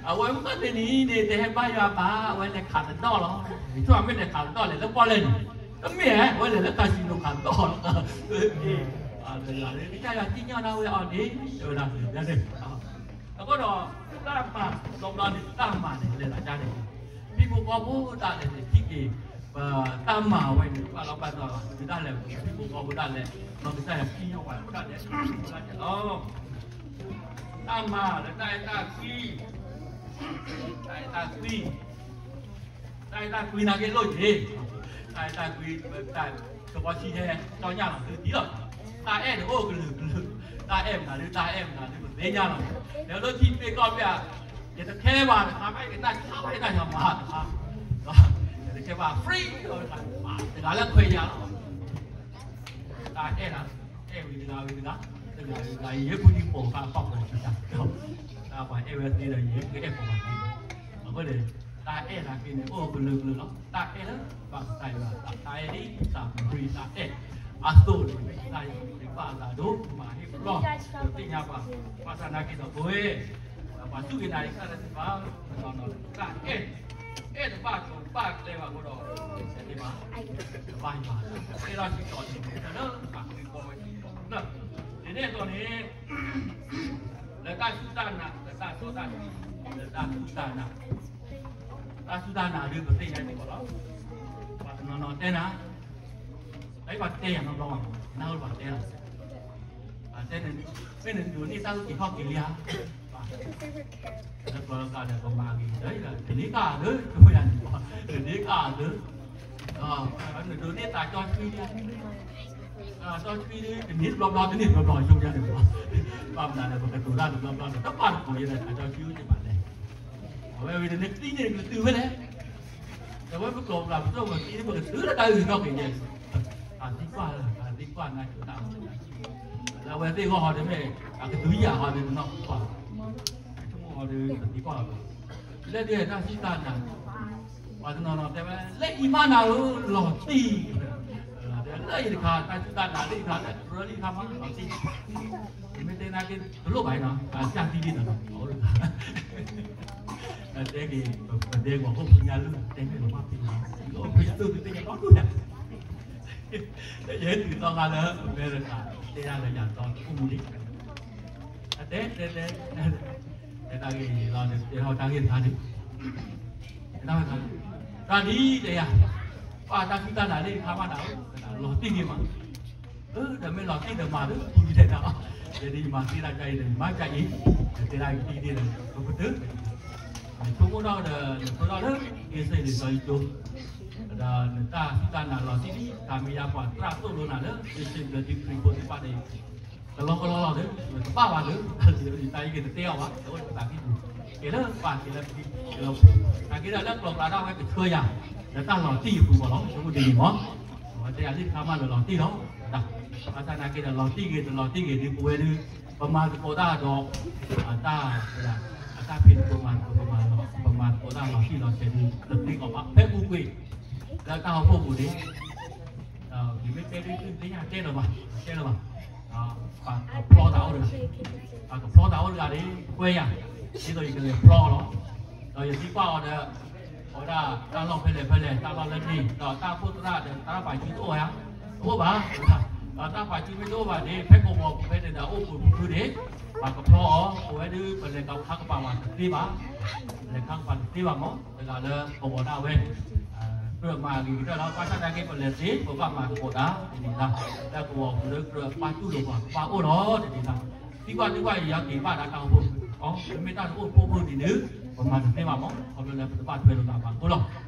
အဝဲမုၢ်ကီၢ်တနံၤန့ၣ် တဟဲဘါယွၤဘၣ်, အဝဲလဲၤခးတဒီလီၤ. ယဆိကမိၣ်မ့ၢ်လဲၤခးတဒီလဲၣ် လၢပီၣ်လဲၣ်န့ၣ်, တမ့ၢ်ဧါ, အဝဲလဲၤလၢ casino ခးတဒီလီၤ. ကစၢ်ယွၤစံၣ်ညီၣ်ဒၣ်ဝဲအီၤန့ၣ် တဲဝဲဒၣ်န့ၣ်, အဃိဒီး တၢ်မၤတဘျီဘျီန့ၣ် တၢ်မၤန့ၣ် လဲၤသးဒ်န့ၣ်, ဟံၣ်ဖိဃီဖိဒၣ်လဲာ်န့ၣ် ထံၣ်က့ၤ ပတၢ်မၤဝဲန့ၣ် ဘၣ်လီၤဘၣ်တီၤ ဒုးဒၣ်လဲာ် ဟံၣ်ဖိဃီဖိဒၣ်လဲာ် ဒီးကစၢ်ယွၤစံၣ်ညီၣ်ပှၤဒၣ်လဲာ် ဒၣ်လဲာ်လီၤ. တၢ်မၤလၢတၢ်အဲၣ်တၢ်ကွံ, တၢ်အဲၣ်တၢ်ကွံ, တၢ်အဲၣ်တၢ်ကွံနာ်က့လိၣ်က့ၤ, တၢ်အဲၣ်တၢ်ကွံ တၢ်သဝီဆံးဟဲ တီညၣ်လီၤ သုထံၣ်လီၤ, တၢ်အဲၣ်န့ၣ်အိၣ်ကလုာ်ကလုာ်, တၢ်အဲၣ်မနုၤဒုး တၢ်အဲၣ်မနုၤဒုး ပသ့ၣ်ညါလီၤ, လၢလၢထံသ့ၣ်ကီၢ်ဘၣ်, ယတခဲဘၣ်တခါ ယကနၣ်ဆါဘၣ်ယတၢ်ယွၤမၤတခါ, ယတခဲဘၣ် free တဂၤလၢခွဲးယာ်လီၤ. တၢ်အဲၣ်နၤ, အဲၣ်ဝံၤတဂၤဝံၤတဂၤ, တဂၤဝံၤတဂၤ ယဲၢ်ဖူနံၤပိာ်ဃာ်ပှၤကွၢ်စံးတၢ်, တၢ်ပှၤအဲၣ်ဝဲသ့ဒီး ယဲၢ်ကအဲၣ်ပှၤဘၣ်သ့, အဃိန့ၣ် တၢ်အဲၣ်တၢ်ကွံန့ၣ် အိၣ်ကလုာ်ကလုာ်လီၤ. တၢ်အဲၣ်လၢဘၣ်ကစၢ်ယွၤအသး, တၢ်အဲၣ်ဒ်သးပှၢ်တၢ်အဲၣ်အသိးန့ၣ် ကစၢ်ယွၤမ့ၢ်ဘၣ်အသးဒိၣ်မး ဟ့ၣ်ပလီၢ် ဒီးသ့ၣ်ညါပှၤ, ဘၣ်ဆၣ်နာ်က့ဒီးပဝဲ ပှၤစူၢ်က့ၤနာ်က့ၤကစၢ်တၢ်သ့ၣ်တဖၣ် ပနီၢ်နီၢ်တၢ်အဲၣ်, အဲၣ်တဘၣ်ကီဘၣ်ကျဲဘၣ်အဃိဒီး တဘၣ်ယွၤ, အဲၣ်လီၤစ့ၢ်ကီးန့ၣ် တၢ်လၢပှၤခရံာ်ဖိဝဲစ့ၢ်ကီးလီၤ. ဒ်န့ၣ်အသိးန့ၣ် လၢတၢ်စူၢ်တၢ်နာ်, လၢတၢ်စီတၢ်ဆှံ, လၢတၢ်စူၢ်တၢ်နာ်, တၢ်စူၢ်တၢ်နာ်ဒ်ပသ့ၣ်ညါစ့ၢ်ကီးလီၤ. ပှၤတနီၤနီၤတဲနၤ, တၢ်အံၤပှၤတဲယၤနီတဘျီဘၣ်, နၢ်ဟူပှၤတဲလီၤ. ပှၤတဲန့ၣ်, မ့ၢ်နဒိးန့ၢ်တၢ်အုၣ်က့ၤခီၣ်က့ၤလံဧါ, လၢပှၤလီၤသးဒီးပမၤဂ့ၤ, တန့ၢ်ကၢ်လၢ, တမ့ၢ်ယၤန့ၣ်, တန့ၢ်ကၢ်လၢ, နဒိးန့ၢ်တၢ်စီဆှံလံဧါ, တၢ်စီဆှံလံ, တန့ၢ်တဘျီဘျီ, တန့ၢ်တဘျီဘျီ, ဆိကမိၣ်ယၤန့ၣ်, ဘၣ်မနုၤလဲၣ် ပကတိၤတၢ်တဘျီဘျီန့ၣ် တဘၣ်တကိးယဲဒီး တၢ်စီဆှံအိၣ်က့ၤဘၣ်လဲၣ်. အဝဲဝံၤန့ၣ် နကသံန့ၣ် နကတုၤဖဲလဲၣ်. ဒီးဝဲပကျိာ်ပကျါပစိၢ်ပကသံန့ၣ် ပကတုၤလၢတၢ်အုၣ်က့ၤခီၣ်က့ၤယဲ, တၢ်သံကွၢ်လၢ တၢ်သံကွၢ်နၢ်ကၠိတၢ်အီၣ်တၢ်အီ, လၢအဝဲသ့ၣ်အဂီၢ်ဟီဒီးမ့ၢ် အကဒုးယၤဟီဒီးတနီၢ်ကွၢ်, ဆိကမိၣ်ဟီဒီးတသံကွၢ်လီၤ. လၢဒ်တၢ်စူၢ်တၢ်နာ်, ပှၤတနီၤနီၤတဲဝဲ လၢအံၤမးနၤဧၢ လီၤတံၢ်, လၢအံၤတခါ တၢ်စူၢ်တၢ်နာ်လၢအံၤတခါ လၢတရၢလံတခါမး လီၤတံၢ် မ့ၢ်တဲနာ်က့ တလိၣ်ဘၣ်နီၤ, အစၢ်သံဒ်နီၤ, တဲက့ၤ ပတဲကီး အိၣ်ဖုညါလူၢ် တဲက့ၤလီၤမးဖံးလီၤ, အိၣ်ဖုညါလူၢ် သုတဲက့ၤလီၤဒူၣ်ညါ, ယဟဲတုၤသီခါလၢ အမဲရကၤ တဲယၤလၢယၤဒီးအိၣ်မူလံ, အတဲတဲတဲ တဲတၢ်ဂ့ၢ်လီၤ တဲထီၣ်တၢ်ဂ့ၢ်တခါန့ၣ်, တဲတၢ်ဂ့ၢ်တခါန့ၣ်, တၢ်ဒ်တဲယၤ, ပှၤတၢ်စူၢ်တၢ်နာ်လၢအံၤတခါမးနၤဧၢ, လီၤတံၢ်န့ၣ်မး ဒီးမ့ၢ်လီၤတံၢ်ဒီးမၤလၢပူၤဒဲးတၢ်လီၤ. ယဲဒ်ယမၤသ့တၢ်ကါအံၤဒီး ယမၤကါအံၤ, ယတဲဒၣ်ကသံဒ်ဒီး ပကတၢၢ် ဆိကမိၣ်ထီၣ်ဒီး နဖျိထီၣ်လၢ က့စ့လံာ်စီဆှံကၠိ, ဒီးနတၢ်စူၢ်တၢ်နာ်လီၤတံၢ်ဒံး တၢ်မ့ၢ်ယါပှၤသရၣ်သိၣ်လိနၤလၢ က့စ့လံာ်စီဆှံခရံာ်ဖိသ့ၣ်တဖၣ်န့ၣ် ကလီကလီလီၤဒီး နတဘၣ်ဘၣ်လၢ တၢ်ယံၤက့ၤတတဲအီၤဘၣ် တအိၣ်လၢပသးကံၢ်ပူၤ, ကဲလၢပၢ်ကဲလၢဖံကဲလၢဖိ, နာ်က့ဒီးလၢကျိၤကျါဒၣ်ဝဲကဆှၢယၤ လၢတၢ်လီၤတံၢ်အပူၤမးလီၤ. ဆိကမိၣ်ဒ်န့ၣ်မး, အဝဲတဲယၤလံတခါမးလၢလီၤတံၢ်လီၤ, ဘၣ်ဆၣ်နာ်က့ဒီးလီၤတံၢ်ဂ့ၤ တလီၤတံၢ်ဂ့ၤဒ်ပဝဲဒုး ပမၤသကိးတၢ်ဒီး အတၢ် အတၢ်ဖံးသကိးမၤသကိး ပမၤသကိးတၢ်လီၤတံၢ်လီၤဆဲးဒုး တသ့ကီးဘၣ် ဖဲပူၤကွံာ် လၢတၢ်အိၣ်ဖှိၣ်ပူၤန့ၣ် မ့မ့ၢ်တဲဒ်သုသ့ၣ်ညါတဲလၢၤဘၣ် တဲလၢၤဘၣ်, ပှၤကဖျီသးအိၣ်တဂၤ, ပှၤကဖျီသးအိၣ်တဂၤန့ၣ် ကွဲယၤ, ဒ်သိးယကလဲၤဖျီအီၤလီၤ. ဒီးယသံကွၢ်အီၤဒီး အဝဲဒၣ်တၢ်လီၢ်ဖဲလဲၣ်ဖဲလဲၣ် တၢ်လီၢ်လၢန့ၣ် ဒီးတၢ်အိၣ်ဖှိၣ်သရၣ်ဒီးတၢ်ဘၣ်ဃးတအိၣ်ဧါ, တအိၣ်ဘၣ်, ဒီးတၢ်ဘၣ်ဃးမ့ၢ်တအိၣ်ဘၣ်န့ၣ် ဖဲကဝီၤပူၤဖဲန့ၣ်ဒီးအိၣ်ပူၤပူၤန့ၣ် ပှၤကဖျီအီၤ ပဝဲဒုးပလဲၤခးကပၤဝဲတသ့ဘၣ် လဲၤခးကပၤတသ့ဘၣ်မး တဂၤလၢကဝီၤဒၣ်ဝဲ ကြၢးမၤဂ့ၤကတၢၢ်လီၤ. ဘၣ်ဆၣ်သနာ်က့ ပလဲၤသ့ ပဘၣ်မၤသကိးတၢ် တဒ်န့ၣ်လီၤ. လၢကဝီၤပူၤလၢကြၢးပာ်တူၢ်လိာ်ပှၤကဘၣ်အိၣ်လီၤ တဒ်န့ၣ်လီၤ. သံကွၢ်သံကွၢ် ယၤက့ၤဘၣ်ဒၣ်တၢ်အိၣ်ဖှိၣ်, မ့မ့ၢ်တၢ်တအိၣ်ဖှိၣ်ဖှိၣ်ဒ်န့ၣ် ပမၤတသ့ဘၣ်မး ခီဖျိလၢပတဘၣ်ထွဲလိာ်သးဘၣ်အဃိလီၤ. ခဲကီးဒီး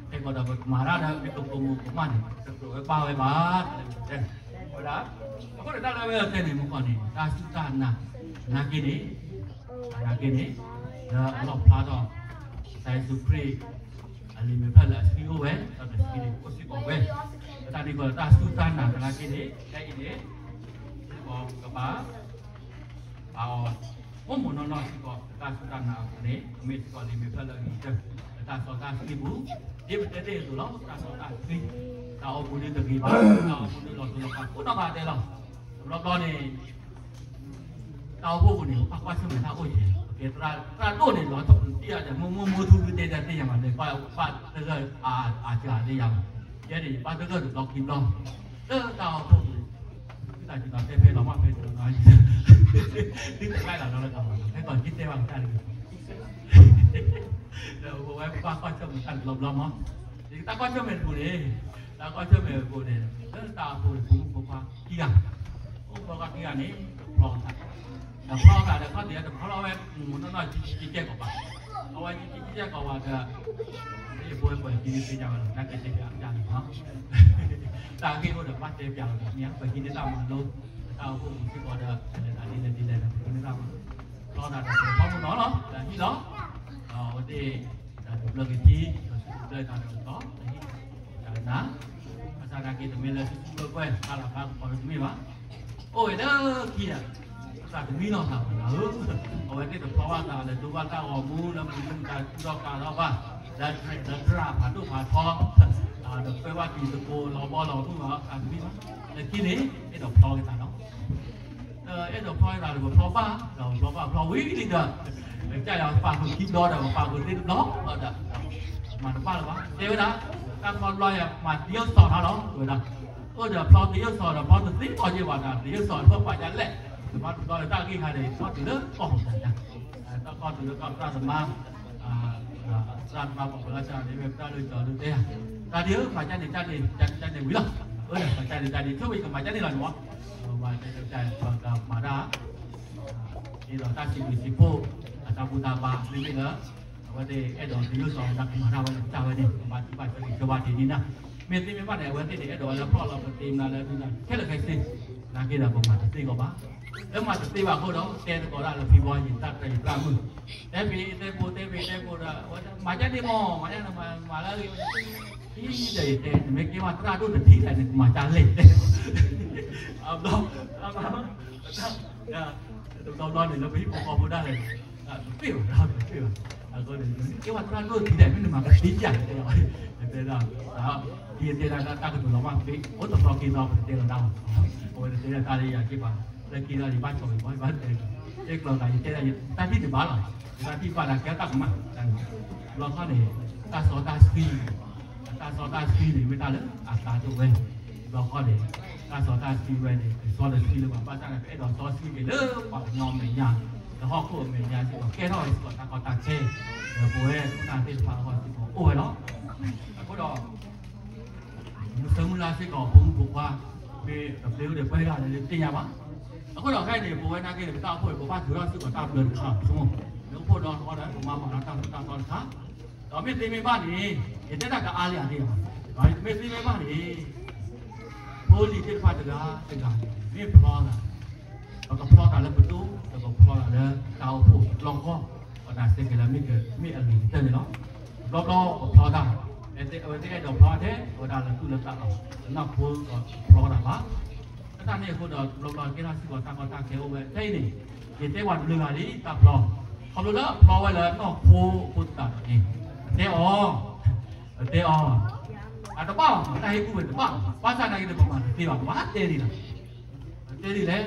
ပကမၤတၢ်ဒီး မ့ၢ်ကကိးမုၢ်ကမၣ်န့ၣ် တကြၢးဝဲဘၣ်ဝဲဘၣ် တၢ်လၢပတဲ ဝဲဒၣ် အဃိန့ၣ် တၢ်လၢဝဲအတဲန့ၣ် မ့ၢ်ကီးန့ၣ် တၢ်စူၢ်တၢ်နာ် နာ်က့န့ၣ် နာ်က့န့ၣ် လၢအလီၣ်ဖျါထီၣ် ကစၢ်ယ့ၣ်ၡူးခရံာ် အလံာ်မဲာ်ဖျၢၣ်လၢအဆှံအိၣ်ဝဲ ဒီးတဆှံန့ၣ် အိၣ်စ့ၢ်ကီးဝဲ လၢတၢ်န့ၣ်ကီး တၢ်စူၢ်တၢ်နာ်သနာ်က့န့ၣ် ခဲအံၤန့ၣ် စ့ၢ်ကီးကဘၣ် အီၤ မိၢ်မိၢ်နီၢ်နီၢ်စ့ၢ်ကီး တၢ်စူၢ်တၢ်နာ်အပူၤန့ၣ် ကမ့ၢ်စ့ၢ်ကီးလံာ်မဲာ်ဖျၢၣ်လၢအဂ့ၤကတၢၢ် လၢတၢ်စီတၢ်ဆှံပူၤ ဒ်ပတဲတ့ၢ်အသိးလီၤ. တၢ်စီတၢ်ဆှံ တၢ်အိၣ်မူဒ်တဂ့ၤဘၣ် တၢ်အိၣ်မူဒ်လီၤတူာ်လီၤကာ် ကိးနီၢ်ဂၤဒဲးလီၤ. တဘျီဘျီန့ၣ် တၢ်အိၣ်ဖှိၣ်ပူၤန့ၣ် ပဘၣ်ကွၢ်ဆၢၣ်မဲာ်တၢ်အိၣ်ယဲၢ် ပကဲသရၣ်ဒိၣ်န့ၣ် လီၤထီၣ်ပူၤတံၢ်အါဒီး မိၢ်မိၢ်မူထူပူၤတဲတၢ်သ့ၣ်ညါမး လဲၤကွၢ်ဘၣ်သဂၢၢ်အါအါကၢ်သ့ၣ်ညါမး ယဲန့ၣ် ဘၣ်သဂၢၢ်တဘျီခံဘျီ လၢတၢ်အိၣ်ဖှိၣ်ပူၤ သုတၢ်စံးတၢ်တဲဖဲလီၤမးဖဲတဘျီ သုတၢ်လၢတၢ်မၤ ဖဲကီးယတဲဘၣ်ကတၢၢ်တဂ့ၤ ဒီးပဝဲပဘၣ်ကွၢ်ဆၢၣ်မဲာ်တၢ်တဘျီဘျီမး တၢ်ကွၢ်ဆၢၣ်မဲာ်တပူၤန့ၣ် တၢ်ကွၢ်ဆၢၣ်မဲာ်တပူၤန့ၣ် လၢတၢ်အိၣ်ဖှိၣ်ပူၤဖိခွါခံဂၤ အိၣ်ဖိခွါခံဂၤန့ၣ် တဖျီသး တဖျီသးဒီးခီၣ်ထံးတဖျီဝဲ မုၢ်နီၢ်နီၢ်ကံကံကဲကဲကီးဘၣ် အဝဲကံကံကဲကဲကီးဘၣ်ဒီး ယပဝဲပှဲၤကံန့ၣ်သ့ၣ်ညါဝဲလီၤ နာ်က့တဲပၠးပၠးန့ၣ်လီၤ တၢ်ဂ့ၢ်အိၣ်ဒီးဘၣ်တဲပၠးလီၤဒီး မ့ၢ်ပှဲၤကံန့ၣ်တၢ်မၤလိ တၢ်အိၣ်ဖှိၣ်ပူၤစ့ၢ်ကီးဒီး လဲၤတၢ်ဒ်လဲၣ်ဒ်လဲၣ်ဒီး ပကန့ၢ်တၢ်မၤ ဖျီသးဒီးပဖျီမုၢ်နီၢ်လီၤ ဒီးဟံၣ်လီၤ ဒီးအဝဲသ့ၣ် ဒီးတဘျၢကထံ ဒီးတဘျၢတၢ်ဒီးကီး ဒီးဟံၣ် တၢ်နၤ ဘၣ်ဆၣ်သနာ်က့ တမ့ၢ်လၢစုစုဘၢကွဲၢ် ဖျါလီၤဖျါကပီၤတမ့ၢ်ဘၣ် အိၣ်ဝဲလၢခံဒီး သးတမံလီၤသးဘၣ်လီၤ အဝဲသ့ၣ်တဖျီဘၣ်သးလၢဒိဘၣ်တၢ်ဂီၤမူ လၢမုၢ်မုၢ်တၢ်ကူၣ်ထီၣ်ကၤထီၣ်ဘၣ် လၢသရၣ်ဖးဒိၣ်ဖးထီ ဒီးကွဲဘၣ်တံၤသကိးလီၤဘီလီၤမုၢ်ဘၣ် သးတမံဘၣ် လၢခံန့ၣ် အဲၣ်ဒိးဖျီက့ၤသးလီၤ အဲၣ်ဒိးဖျီက့ၤသးဒီး ပဖျီဘၣ် ဒီးပဖျီဘၣ်ဖျီဝံၤလံဒီး ကစၢ်ယွၤပာ်ဃုာ်ခံဘျီဒီး ပပာ်ဃုာ်သ့တဘျီဒီး မၤတဘၣ်လၢၤဘၣ် တဲဝဲဒၣ် တၢ်ဖျီတဘျီယၤ မၤတယုၢ်စီၤထီၣ်လီၤ ဝဲဒၣ် အိၣ်ဒီးဖျီတယုၢ်စီၤဒီး ဖျီတသ့ကီးယဲၢ်ဘၣ်ဒီး တယုၢ်စီၤဒီး ပှၤညါလဲၣ် တဘၣ်တဘျီလၢတၢ်ဂ့ၢ်ခါန့ၣ် ထီၣ်တုၤလၢကီၢ်ပူၤညါ တၢ်ခီတုၤလၢကီၢ်သရၣ်သမါ သရၣ်သမါပှၤလၢဆၣ်န့ၣ် မ့ၢ်ပတၢ်လၢကၠီၤဒုတဲ တၢ်ဒ်အၢ မၤကၠါန့ၣ်ကၠါန့ၣ် ကၠါန့ၣ်ကၠါန့ၣ်ဝံၤလီၤ အၢ မၤကၠါန့ၣ်ကၠါန့ၣ် ဆိၣ်ဝံၤကမၤကၠါန့ၣ်လီၤန့ၣ်မး မၤကၠါန့ၣ်ကၠါန့ၣ် ပကမၤတၢ် ဒ်သိးတၢ်စံးဘျုးစံးဖှိၣ် အတၢ်ဘူၣ်တၢ်ဘါ မ့မ့ၢ်လၢ အဝဲသ့ၣ်အဲၣ်ဒိးတယုၢ်စီၤ တၢ်ကမၤတၢ်ဝဲန့ၣ် တၢ်ဝဲန့ၣ် ပဘၣ်သံကွၢ်ဆၢဂ့ၤဆၢဝါတ့ၢ်န့ၣ်နၤ မ့ၢ်သ့မ့ၢ်ဘၣ်န့ၣ် အဝဲသ့ၣ်န့ၣ် အဲၣ်ဒိးဝဲလၢဖျီလီၤပသ့မနၤလၢဒုးနၤ ခဲလၢာ်ခဲဆ့ နာ်က့ဒီးပမၤတသ့ကီးဘၣ် လၢမၤတသ့ဘၣ်အဃိဒီး တဲသကိးတၢ်လၢဖံဘီယံၤ တၢ်တရံးပြၢ်မုၢ် တဲဖံတဲဖိတဲဖံတဲဖိဒီး အဝဲမၤကၠါန့ၣ်မး မၤကၠါန့ၣ်မၤလၢအဂ့ၤ ဒီးယတဲ နမ့ၢ်ကဲဝဲသရၣ်ဒိၣ်တထံၣ်လဲၣ် နကမၤကၠါလဲၣ် အဘျီ အဘျီ တဘျီဘျီန့ၣ် လၢပဟံၣ်ဖိဃီဖိဒၣ်လဲာ် တပ့ၢ်ဘၣ် တပ့ၢ်ဘၣ် အဃိန့ၣ် နမ့ၢ်ကဲဝဲသရၣ်ဒိၣ်တထံၣ်လဲၣ် မ့ၢ်နမၤကသ့ဒ်လဲၣ် တဲဒၣ် ဒ်ယတဲဒၣ်တၢ်ကတိၤလီၤမး ပအိၣ်တဘျီက့ၤသီပတတဲလီၤတၢ်ဘၣ် အဝဲတတဲလီၤတၢ်လၢယၤက့ၤဘၣ် လၢက့ၤဒီးယဘၣ်ဆိၣ်ဂ့ၤဘၣ် ယဘၣ်တဲ တဲကျီၤသး ယတဲဒၣ် တၢ်ထံၣ်တဘၣ်လီၤ တၢ်ထံၣ်ဘၣ်ဒၣ်ကဲတၢ်ကမၣ် တၢ်န့ၣ် ဘျီခီန့ၣ် တၢ်စီတၢ်ဆှံ တၢ်စီတၢ်ဆှံန့ၣ် မ့ၢ်တၢ်လၢအသးဒိၣ်ဝဲ ဘျီခီန့ၣ် တၢ်စီတၢ်ဆှံဝဲန့ၣ် ကစီဒီးဆှံလၢပှၤဘၣ်ဆၣ်န့ၣ် ပအဲၣ်ဒိးစီဆှံက့ၤလၢပှၤကညီအမဲာ်ညါ လၢဟီၣ်ခိၣ်အမဲာ်ညါစ့ၢ်ကီး ကဲထီၣ်ဝဲစ့ၢ်ကီးတၢ်ကီတၢ်ခဲ ဒီးပဝဲခိၣ်နၢ်သ့ၣ်တဖၣ်အဂီၢ်စ့ၢ်ကီးအိၣ်ဝဲလီၤ. အဃိဒီး မုၢ်ဆၢမုၢ်လၢ်စ့ၢ်ကီး ဖိမုၣ်ဖိခွါ မ့ၢ်တပျ့ၤအိၣ်ဒီးပှဲၤဂၤလဲၣ်သ့ၣ်ညါဘၣ်. အဃိဒီးခဲအံၤန့ၣ် ပဝဲနာ်က့န့ၣ် ပတၢ်အိၣ်ဖှိၣ်န့ၣ် ပဘၣ်ထုးထီၣ်စ့ၢ်ကီးတၢ်ဘျၢတခါ ဆိကမိၣ်, မ့ၢ်အိၣ်ဖှိၣ်ဒီးဃီဒီး ပမၤမၤလီၤတၢ်သိၣ်တၢ်သီတခါ, ဒီးမ့ၢ်သ့မ့ၢ်ဘၣ်န့ၣ် ယတဲတၢ်ကအါလံအါဒံးဘၣ်, မ့ၢ်သ့မ့ၢ်ဘၣ်န့ၣ် ဖိလံၤသ့ၣ်တဖၣ်တဂၤတဂၤန့ၣ် မ့ၢ်ဖျီသး ပကဖျီသးလၢပဒိၣ် ဒီးပဖျီသးလၢတၢ်အိၣ်ဖှိၣ်တဘျီဃီ, ပတၢ်ဆဲးကဲးလၢမ့ၢ်အဂ့ၤကတၢၢ်န့ၣ်လီၤ. တဘျီဘျီပဖျီတၢ်, အဝဲသ့ၣ်အဲၣ်ဒိးဖျီထဲ အဝဲဒၣ်လၢသူၣ်လၢသးလီၤ, လၢနီၢ်ခိဒီးဖျီတၢ်ဘၣ်. တၢ်န့ၣ်အဃိဒီး တဘျီဘျီကဲထီၣ်စ့ၢ်ကီးတၢ်ကီတၢ်ခဲအိၣ်ဝဲ ခဲအံၤန့ၣ် ယတဲပှၤတဘျုးဂၤလံ တၢ်ဖျီ, ခီဖျိလၢအဖျီဝဲလၢနီၢ်ခိအဃိသတးဒီးန့ၣ် တဲအီၤ တဲအီၤ, အတဘၣ်အီၤ တၢ်ဟ့ၣ်ကူၣ်ဝဲတဘၣ်, ဘၣ်ဆၣ်နာ်က့ဒီး ပမၤတသ့ဘၣ်, ပဘၣ်တဲဒ်လဲၣ်, တဲဒ်လဲၣ်,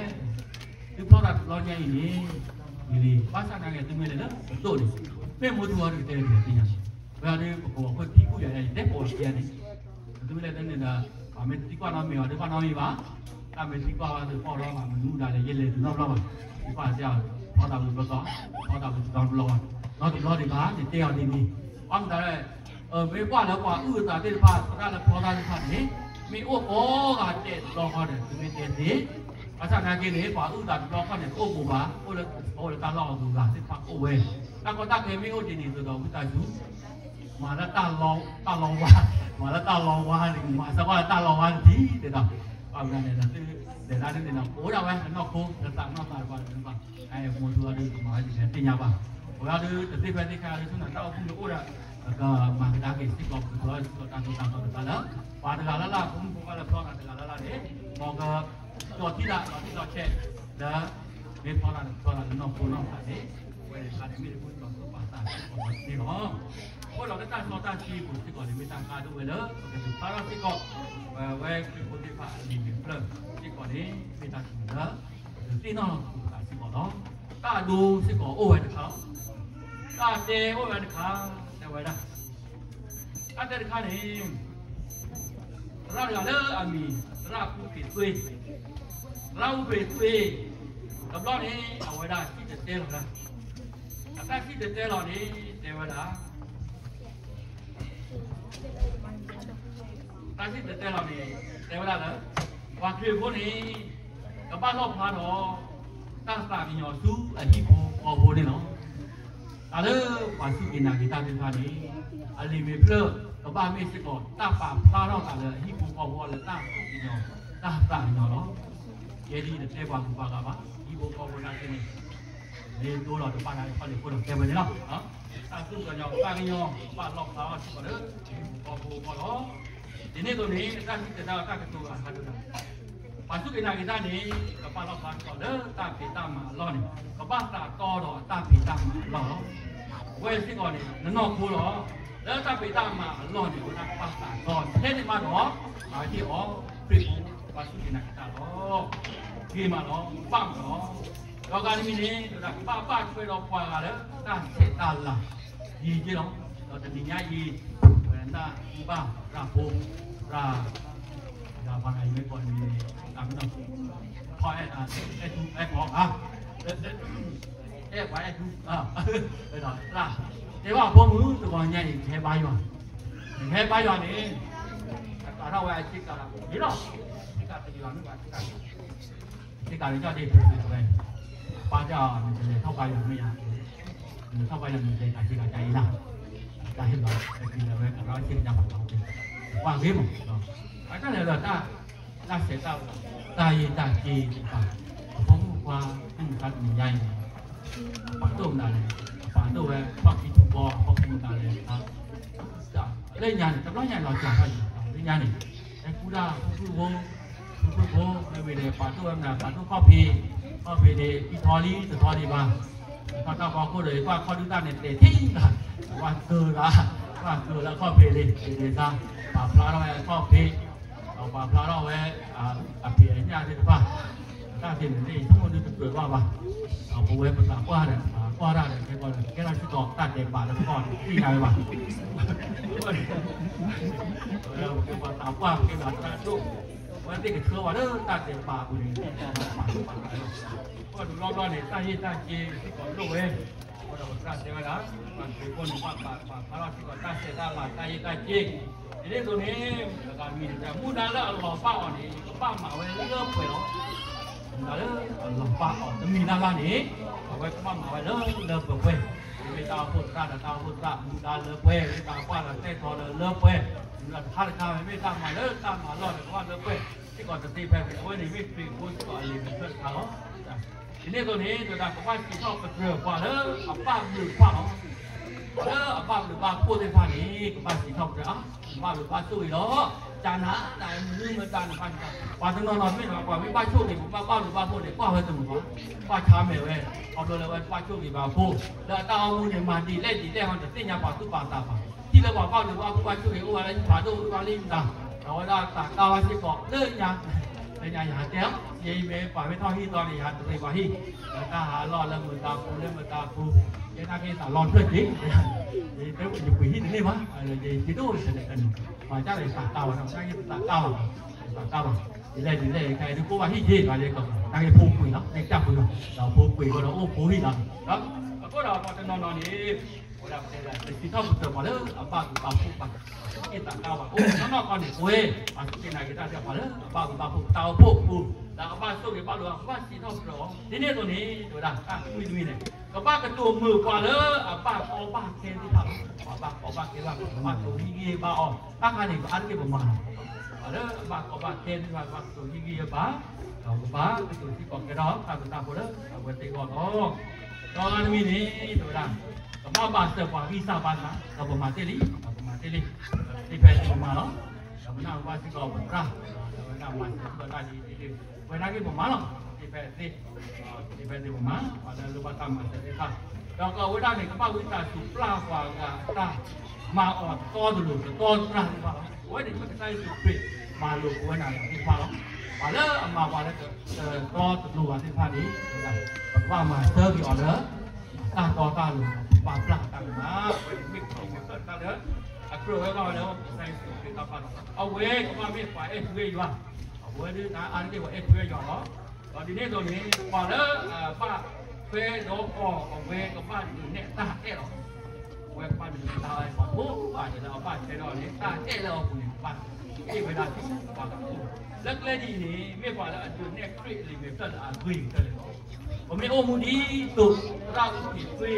သုဖျီသးတဘျီညါအံၤန့ၣ် ဒ်လဲၣ်, ဘၣ်ဆၣ်နာ်က့ သုမ့ၢ်လဲၤလၢပဒိၣ်န့ၣ် မ့ၢ်မူထူအီၤဒီး ကတဲဒ်လဲၣ်သ့ၣ်ညါ, ဝဲအီၤဒီး ပကဝီၤခိၣ်သံကူၣ်ယၤယၤ ယတဲပဝီၤခံဂၤန့ၣ် သုမ့ၢ်လဲၤတန့ၣ်ဒီး ပှၤမ့ၢ်သံကွၢ်နီတမံၤဘၣ် တကွၢ်နီတမံၤဘၣ်, တၢ်မ့ၢ်သံကွၢ်ဘၣ်သုဖီၣ်လီၤမး မနုၤဒၣ်လဲာ် ယလဲၤတနီတဘျီဘၣ်, သံကွၢ်တဲအီၤ ဖျီသးဝံၤဘျီသီ, ဖျီသးဝံၤတဘျီတဘျီဘၣ်, နီတဘျီဒံးဘၣ် နတဲအီၤဒ်န့ၣ်, ဘၣ်မနုၤလဲၣ်, မ့ၢ်ကွၢ်လၢပှၤအုၣ်အသးသ့ၣ်တဖၣ် သရၣ်လၢဖျီတၢ်သ့ၣ်တဖၣ်န့ၣ် မ့ၢ်အိၣ်ကိးဂၤဒဲးတဘျီဃီဒီး သုမ့ၢ်တဲသ့, ဘၣ်ဆၣ်နာ်က့န့ၣ် ပှၤအုၣ်သးတဘျီဃီန့ၣ် တအိၣ်ဘူးဘၣ်, အိၣ်လၢတၢ်လီၢ်အဂုၤအဂၤသ့ၣ်တဖၣ်အိၣ်ဝဲ, တၢ်ကီတၢ်ခဲမ့ၢ်အိၣ်ဒ်န့ၣ်သိးဒီး ဝံသးစူၤ မၤလၢတၢ်လီၤဝါ, မၤလၢတၢ်လီၤဝါန့ၣ် မၤစၢၤကွၢ်လၢတၢ်လီၤဝါန့ၣ်ဒ်တဲဒီး, ဘၣ်မနုၤလဲၣ်န့ၣ်ဒီး သုလဲၤတၢ်ဒ်န့ၣ်ဒီး ပအိၣ်ဒၣ်ဝဲလၢနီၢ်ခိ လၢသးနီၢ်သးတပၤလၢၤဘၣ်, အမိၢ်သူအီၤဒီး ကမၤဝဲဒ်လဲၣ်သ့ၣ်ညါဘၣ်, ပဝဲဒၣ်ဒီး တသ့ဖဲသ့ခါဒီး ဆူနၤတၢ်အိၣ်ဖှိၣ်န့ၣ်အိၣ်ဒီး ပကမၤကဒါက့ၤစ့ၢ်ကီး ပကဖျီစ့ၢ်ကီးတၢ်သိၣ်တၢ်သီတခါလၢ ပှၤတဂၤလၢ်လၢ် ဖိမုၣ်ဖိခွါလၢဖျီသးတဂၤလၢ်လၢ်န့ၣ် မ်က ကၠီထံၣ်သး လီၤတံၢ်လီၤဆဲး လၢ မ့ၢ်ဖျီသးဒီးဖျီသးလၢနီၢ်ခိနီၢ်သးန့ၣ် အဝဲန့ၣ်တခါန့ၣ် မ့ၢ်တၢ်ကူၣ်သီကူၣ်သးစ့ၢ်ကီးန့ၣ်လီၤ. အဃိဒီးလၢတၢ်စီတၢ်ဆှံအပူၤစ့ၢ်ကီးန့ၣ် မ့ၢ်တၢ်ကါဒိၣ်ဝဲလၢ ပကဒုးဖျါထီၣ်စ့ၢ်ကီး ပဝဲခရံာ်ဖိသ့ၣ်တဖၣ်အလံာ်မဲာ်ဖျၢၣ်စ့ၢ်ကီးန့ၣ် မ့ၢ်တၢ်ဆူၣ်လၢ ပကသ့ၣ်နီၣ်ထီၣ်ပသးစ့ၢ်ကီးလီၤ. တၢ်အဒိစ့ၢ်ကီးအိၣ်ဝဲတခါလီၤ. တၢ်တဲအိၣ်ဝဲတခါ တဲဝဲဒၣ် တၢ်တဲတခါန့ၣ် သရၣ်တဂၤလၢအမံၤ သရၣ်အူဖ့းသွ့, သရၣ်အူဖ့းသွ့ တဘျီန့ၣ် အဝဲဒၣ်စံၣ်တဲၤတဲလီၤဒၣ်, အတၢ်စံၣ်တဲၤတဲလီၤန့ၣ် တဲဝဲဒၣ် တၢ်စံၣ်တဲၤတဲလီၤန့ၣ် တဲဝဲဒၣ်လၢ ပှၤခရံာ်ဖိန့ၣ် ကဘၣ်လီၣ်ဖျါထီၣ် တၢ်သးကညီၤဆူအဟံၣ်ဖိဃီဖိန့ၣ်လီၤ. တၢ်လၢပှၤစူၢ်က့ၤနာ်က့ၤတၢ်သ့ၣ်တဖၣ်န့ၣ် အလံာ်မဲာ်ဖျၢၣ် ကဘၣ်မ့ၢ်စ့ၢ်ကီး တၢ်ပာ်ဖျါထီၣ်သးလၢအဟံၣ်ဖိဃီဖိအလၢတၢ်စူၢ်က့ၤနာ် တၢ်သးကညီၤလီၤ. ယဲဒ်ယတတဲပှၤဂုၤပှၤဂၤဘၣ် ဟံၣ်ဖိဃီဖိနာ်က့န့ၣ် မ့ၢ်ဒိလီၤတဘၣ်တၢ်ခီၣ်လ့ၢ်ခိၣ်ဒီးတဲဝဲန့ၣ်လီၤ. တၢ်စူၢ်က့ၤနာ်က့ၤတၢ်ကညီၤ ကဘၣ်လီၣ်ဖျါထီၣ်စ့ၢ်ကီးလၢ ဟံၣ်ဖိဃီဖိအဂီၢ်လီၤ. ဒ်န့ၣ်အသိးန့ၣ် တၢ်စံၣ်တဲၤတဲလီၤတၢ်ကတိၤအဂၤတခါဒၣ် ပှၤစူၢ်က့ၤနာ်က့ၤတၢ်န့ၣ် ကဘၣ်လီၣ်ဖျါစ့ၢ်ကီးလၢတၢ်ဖံးတၢ်မၤအလီၢ်န့ၣ် ကဘၣ်သးတီဒီးအတၢ်ဖံးတၢ်မၤအလီၢ်လီၤ. အဝဲစ့ၢ်ကီးန့ၣ် နနီၢ်ခိလီၤ. လၢတၢ်ဖံးတၢ်မၤအလီၢ်န့ၣ် အဝဲဒၣ်ကဘၣ်သးတီထဲန့ၣ်မးဒီး အဝဲဟ့ၣ်အီၤ ခရံာ်ဖိ ပှၤစူၢ်က့ၤနာ်က့ၤတၢ်လီၤ. ဂ့ၤမးလီၤ ဘၣ်မးလီၤ. ဒီးဂၤတမံၤန့ၣ် ဒီးဘၣ်ဘၣ်ထွဲဒီးပှၤဂၤလၢတၢ်ဆဲးတၢ်လၤ ယံာ်က့လီၤ. ဒီးတနံၤညါအံၤ ပနၢ်ဟူဘၣ်ရၤဖိ ရၤ ရၤပှၤဂၤအံၤမ့ၢ်ကိးန့ၣ် တၢ်မ့ၢ်နီၢ် ခီအဲၣ် အဲၣ်ထူ အဲၣ်ခီ အဲၣ်ပှၤအဲၣ်ထူ ဒီးရၤ တဲဘၣ်ဖိမုၣ် တဂီၤညါအံၤ ကဟဲဘါယွၤ, ကဟဲဘါယွၤန့ၣ် အကးထီၣ်ဝဲအဆ့ကၤလီၤ ဆ့ကၤတယွၤမ့ၢ်ဘၣ်ဆ့ကၤ ဆ့ကၤန့ၣ် ကၠီၣ်ဒ့ ပဝဲ ပၢ်တဲအီၤ နတလဲၤထီၣ်ဘါယွၤမ့ၢ်ဧါ, နလဲၤထီၣ်ဘါယွၤ နလဲၤကးဆ့ကၤကါအံၤလၢ်, တၢ်ဟ့ၣ်လီၤ ပလဲၤဝဲကရီဆ့ကၤပူၤလီၤ, ပှၤဂ့ၤမး, အတၢ်လဲၤလီၤတၢ် တၢ်ဆဲးတၢ်လၤ တၢ်ယံာ်တၢ်က့ၤတဖၣ်, အဖိမုၣ်ဖိခွါ မုၢ်မဆါတနံၤညါအံၤ အပာ်ဒိၣ်မနုၤလဲၣ်, အပာ်ဒိၣ်ဝဲ ခီၣ်ဖံးထူကီၢ် အဖိမုၣ်မနုၤလဲၣ်, လၢညါန့ၣ် တဘျီညါန့ၣ် လီၤစှၤထီၣ်အံၤ လၢညါန့ၣ် ဟဲကူၣ်တၢ် ဖုၣ်ဖုၣ်ဖိ ဖုၣ်ဖုၣ်ဖိ မ့ၢ်ဝံၤဒီး ပာ်ဒိၣ်ဝဲမနုၤ ပာ်ဒိၣ်ခီၣ်ဖံး, ခီၣ်ဖံးန့ၣ် အံထီလံတထီလံဘၣ်, ထီၣ်တၢ်ဖီခိၣ်ဒီး ယကွၢ်ခီၣ်ဒုၣ်တၢ်န့ၣ် တဲာ်ထံၣ်ဘၣ်, ကွၢ်ကၢၤလၢ, ကွၢ်ကၢၤလၢခီၣ်ဖံးလံ, ဒ်န့ၣ်သါ, ပာ်ဖျါထီၣ်ဝဲခီၣ်ဖံး ဒီးပာ်ဖျါထီၣ်ဝဲ အဖံးအညၣ်သ့ၣ်တဖၣ်, တၢ်သ့ၣ်န့ၣ် ယဆိကမိၣ်ဒုးတကြၢးဘၣ်ဘၣ်, ဒီးပဝဲပသးပှၢ်ဒီး ပှၢ်တၢ်ဒီး ကဲကီးဒီး ကဲထီၣ်စ့ၢ်ကီးတၢ်ဒဲးဘးလၢပဂီၢ်န့ၣ် သ့ၣ်ညါဝဲဘၣ်, ပသးပှၢ်ကဲဘၣ်တၢ်ဒိၣ်, ပဝဲသ့ၣ်ကဆှၢဝဲလၢတၢ်ဒဲးဘးအပူၤန့ၣ် ပှၤတဘျီဘျီန့ၣ် တၢ်ဟ့ၣ်တၢ်က့ၤစ့ၢ်ကီးလိၣ်ဝဲ အဃိဒီးပသရၣ်တဲဝဲဒၣ်, ပှၤခရံာ်ဖိန့ၣ် ဘၣ်ပာ်ပာ်ဖျါထီၣ်စ့ၢ်ကီးတၢ်ဆဲးတၢ်လၤတၢ်ယံာ်တၢ်က့ၢ်, ဒ်န့ၣ်အသိးန့ၣ်, တဂၤတမံၤန့ၣ် မူဒါလၢအလီၤဘၣ်အီၤန့ၣ် ကဘၣ်မၤဝဲလၢပှဲၤလီၤ. မူဒါလၢအလီၤဘၣ်အီၤတမံၤလၢ်လၢ်န့ၣ်, အဝဲကဘၣ်မၤဝဲလၢလၢပှဲၤပှဲၤ, မ့မ့ၢ်တၢ်အိၣ်ဖှိၣ်သရၣ်ဒီးတၢ်အိၣ်ဖှိၣ်သရၣ် မူဒါလၢပှဲၤ, မ့ၢ်တၢ်ကွၢ်လၢတဲာ်ထီလၢလၢပှဲၤ, မူဒါတခါတခါ မ့မ့ၢ်တၢ်မၤလၢတၢ်မၤလီၢ်န့ၣ် ကဘၣ်လၢပှဲၤစ့ၢ်ကီးတသ့ဖဲန့ၣ်, အဝဲန့ၣ်မ့ၢ်ခရံာ်ဖိစ့ၢ်ကီးအလံာ်မဲာ်ဖျၢၣ်တခါလီၤ. ဒ်န့ၣ်အသိးန့ၣ် တဝဲဒၣ်ကဘၣ်စံးထီၣ်ပတြၢၤပှၤလၢအဘၣ်ဘျုးဘၣ်ဖှိၣ်သ့ၣ်တဖၣ်န့ၣ်, လၢအဘၣ်ဘျုးဘၣ်ဖှိၣ်သ့ၣ်တဖၣ်န့ၣ် ကဘၣ်စံးထီၣ်ပတြၢၤ, ဘၣ်ဘျုးဘၣ်ဆိၣ်ဂ့ၤလီၤ. ကနၤ နမုၢ်မတၤန့ၣ်ဘၣ်, ပှၤတနီၤနီၤမ့ၢ်နီၤ ပှၤမ့ၢ်ဘၣ်ဆိၣ်ဂ့ၤ ပဘၣ်ဘၣ်ဘျုးဘၣ်ဖှိၣ်န့ၣ် ကွၢ်ဝဲတမုာ်ဘၣ်, ဘၣ်ဆါမဲာ်ဝဲ, ခီဖျိလၢဝဲဘၣ်ဆိၣ်ဂ့ၤဘၣ်ဖှိၣ်, လၢအတၢ်အိၣ်မူန့ၣ် မၤဒ်လဲၣ်ဒ်လဲၣ်ဟီ တသ့ၣ်ညါပာ်သူၣ်ပာ်သးဘၣ်, ထံၣ်လၢပှၤဘၣ်ဘျုးဘၣ်ဖှိၣ်ဘၣ်ဆိၣ်ဂ့ၤအိၣ်ဝဲလၢယဖးဒိၣ်အိၣ်ဘၣ်လံမတၤ, အဝဲဒၣ်သးကါဝဲစ့ၢ်ကီးလၢညါ လၢညါယဟးတဲလီၤ, ယမ့ၢ်ပာ်မ့ၢ်ထီၣ်ဟံၣ်သီန့ၣ် ယဟးတရံးပှၤဟံၣ်, ဒီးတၢ်ဟးလီၢ်လၢမုာ်သးပူၤလၢမုာ်သးပူၤ, ယဲနာ်က့သးလီၤထွဲက့ၤ, ယတဲယပှ့ၤဟံၣ်တန့ၢ်ဘၣ်, ယဒိၣ်တန့ၢ်, ပှၤကၢ်လၢယသးကါဘၣ်, နာ်က့သးကါဘၣ်, သးကါဘၣ်, ယလဲၤဒ်လဲၣ် ယကဲဒုးကိးဘၣ်ဟံၣ်က့ၤဘၣ်လၢကီး, နာ်က့ဖိပှ့ၤလီၤ, နကၢ်ပှ့ၤလီၤ, ဒီးဖိပှ့ၤကီးဒီးအိၣ်ဖိဟံၣ်လီၤ, ဒီးအဃိဒီးပှၤတနီၤနီၤန့ၣ် ဝဲဒၣ်ပတဲဒၣ် ပစံးထီၣ်ပတြၢၤပှၤလၢအဘၣ်ဘျုးဘၣ်ဖှိၣ်ဘၣ်, သးကါဘၣ်, အိၣ်နီၢ်နီၢ်ခီန့ၣ် ပဝဲ ပှၤစူၢ်က့ၤနာ်က့ၤတၢ်သ့ၣ်တဖၣ်လၢအဘၣ်ဘျုးဘၣ်ဖှိၣ် တၢ်အိၣ်ဖှိၣ်ပူၤ, ဒီးအဘၣ်ဆိၣ်ဂ့ၤဘၣ်လိာ် ပဘၣ်စံးထီၣ်ပတြၢၤအီၤ, ဒ်န့ၣ်အသိးန့ၣ် တဝဲဒၣ်တၢ်တမံၤတမံၤန့ၣ် ကဘၣ်ကတိၤမုာ်ပှၤလၢအဘၣ်ကီဘၣ်ခဲသ့ၣ်တဖၣ်လီၤ, ပှၤဘၣ်ကီဘၣ်ခဲဘၣ် ကဘၣ်ကတိၤဟ့ၣ်ဂံၢ်ဟ့ၣ်ဘါအီၤ, တၢ်ခါန့ၣ် ပအါတက့ၢ်ပမၤလီၤ, ပှၤလၢအဘၣ်ကီဘၣ်ခဲသ့ၣ်တဖၣ် ကဘၣ်ကတိၤဟ့ၣ်ဂံၢ်ဟ့ၣ်ဘါ, ဒီးကဘၣ်ကတိၤစ့ၢ်ကီးကဲထီၣ်တၢ်ဘျုးတၢ်ဖှိၣ်လၢအဝဲသ့ၣ်အဂီၢ်လီၤ. ဒီးတမံၤန့ၣ် တဝဲဒၣ် ကဘၣ်ဘၣ်စၢၤပှၤဂံၢ်စၢ်ဘါစၢ်, ဒီးပမၤတ့ၢ်လံ, ဒီးပမၤတ့ၢ်လံ, သ့ဖဲသ့ပမၤလီၤ, ဒီးပနၢ်ဟူဘၣ်စ့ၢ်ကီးပသရၣ်, ဒီးဝဲဒၣ်မၤစၢၤစ့ၢ်ကီးတၢ်ဒ်အံၤဒ်န့ၣ်, ဝဲဒၣ်က့ၤပမၤလီၤ, သ့ဖဲသ့, သ့ဖဲသ့ပမၤ, ပှၤလၢအလိၣ်ဘၣ်တၢ်မၤစၢၤသ့ၣ်တဖၣ်, ဒီးကအဝဲဒၣ်န့ၣ် ကဘၣ်ဝံသးစူၤပျၢ်ပှၤဂၤအတၢ် မၤအီၤတီတလိၤ တတီတတြၢ်သ့ၣ်တဖၣ်လီၤ. အဝဲန့ၣ်မ့ၢ်ကစၢ်ယ့ၣ်ၡူးခရံာ်မၤလိာ်ပဝဲနၤယၤသ့ၣ်တဖၣ်လီၤ. ပှၤလၢအမၤပှၤလၢတတီတလိၤဘၣ်သ့ၣ်တဖၣ်န့ၣ်, ပကဘၣ်မၤဆၢက့ၤအီၤလၢ တၢ်တီတၢ်လိၤ ပာ်ဖျါအတၢ်ကမၣ်, အဝဲန့ၣ်မ့ၢ်ခရံာ်မ့ၢ်တၢ်လၢ အကြၢးဝဲဘၣ်ဝဲလၢကစၢ်ယ့ၣ်ၡူးခရံာ်တၢ်ပာ်တီၤ, အဝဲကဘၣ်မ့ၢ်ပှၤအဲၣ်ထူအဲၣ်ယွၤ, အဝဲဒၣ်အါတက့ၢ်ပှၤအဲၣ်ထူအဲၣ်ယွၤလီၤ. ဒီးဒ်န့ၣ်အသိးန့ၣ် ပှၤလၢအဘၣ်ထွဲဒီးအီၤ အဝဲကဘၣ်ဒုးနဲၣ်တၢ်အဲၣ်လီၤ. အဝဲကဘၣ်ဒုးနဲၣ်တၢ်အဲၣ် ပှၤကိးဂၤဒဲးလၢအဘၣ်ထွဲဒီးအီၤန့ၣ် တၢ်အဲၣ်လၢအပူၤန့ၣ် ကဘၣ်ဟ့ၣ်ဝဲဒၣ်ဆူပှၤဂၤအအိၣ်, လၢကျဲဒ်အံၤန့ၣ် မ့ၢ်ပှၤလၢအဒုးနဲၣ်ခရံာ်အလံာ်မဲာ်ဖျၢၣ်လၢအဂ့ၤကတၢၢ်န့ၣ်လီၤ. ပမ့ၢ်အိၣ်မူဒ်သိး သရၣ်အုၣ်က့ၤထွဲ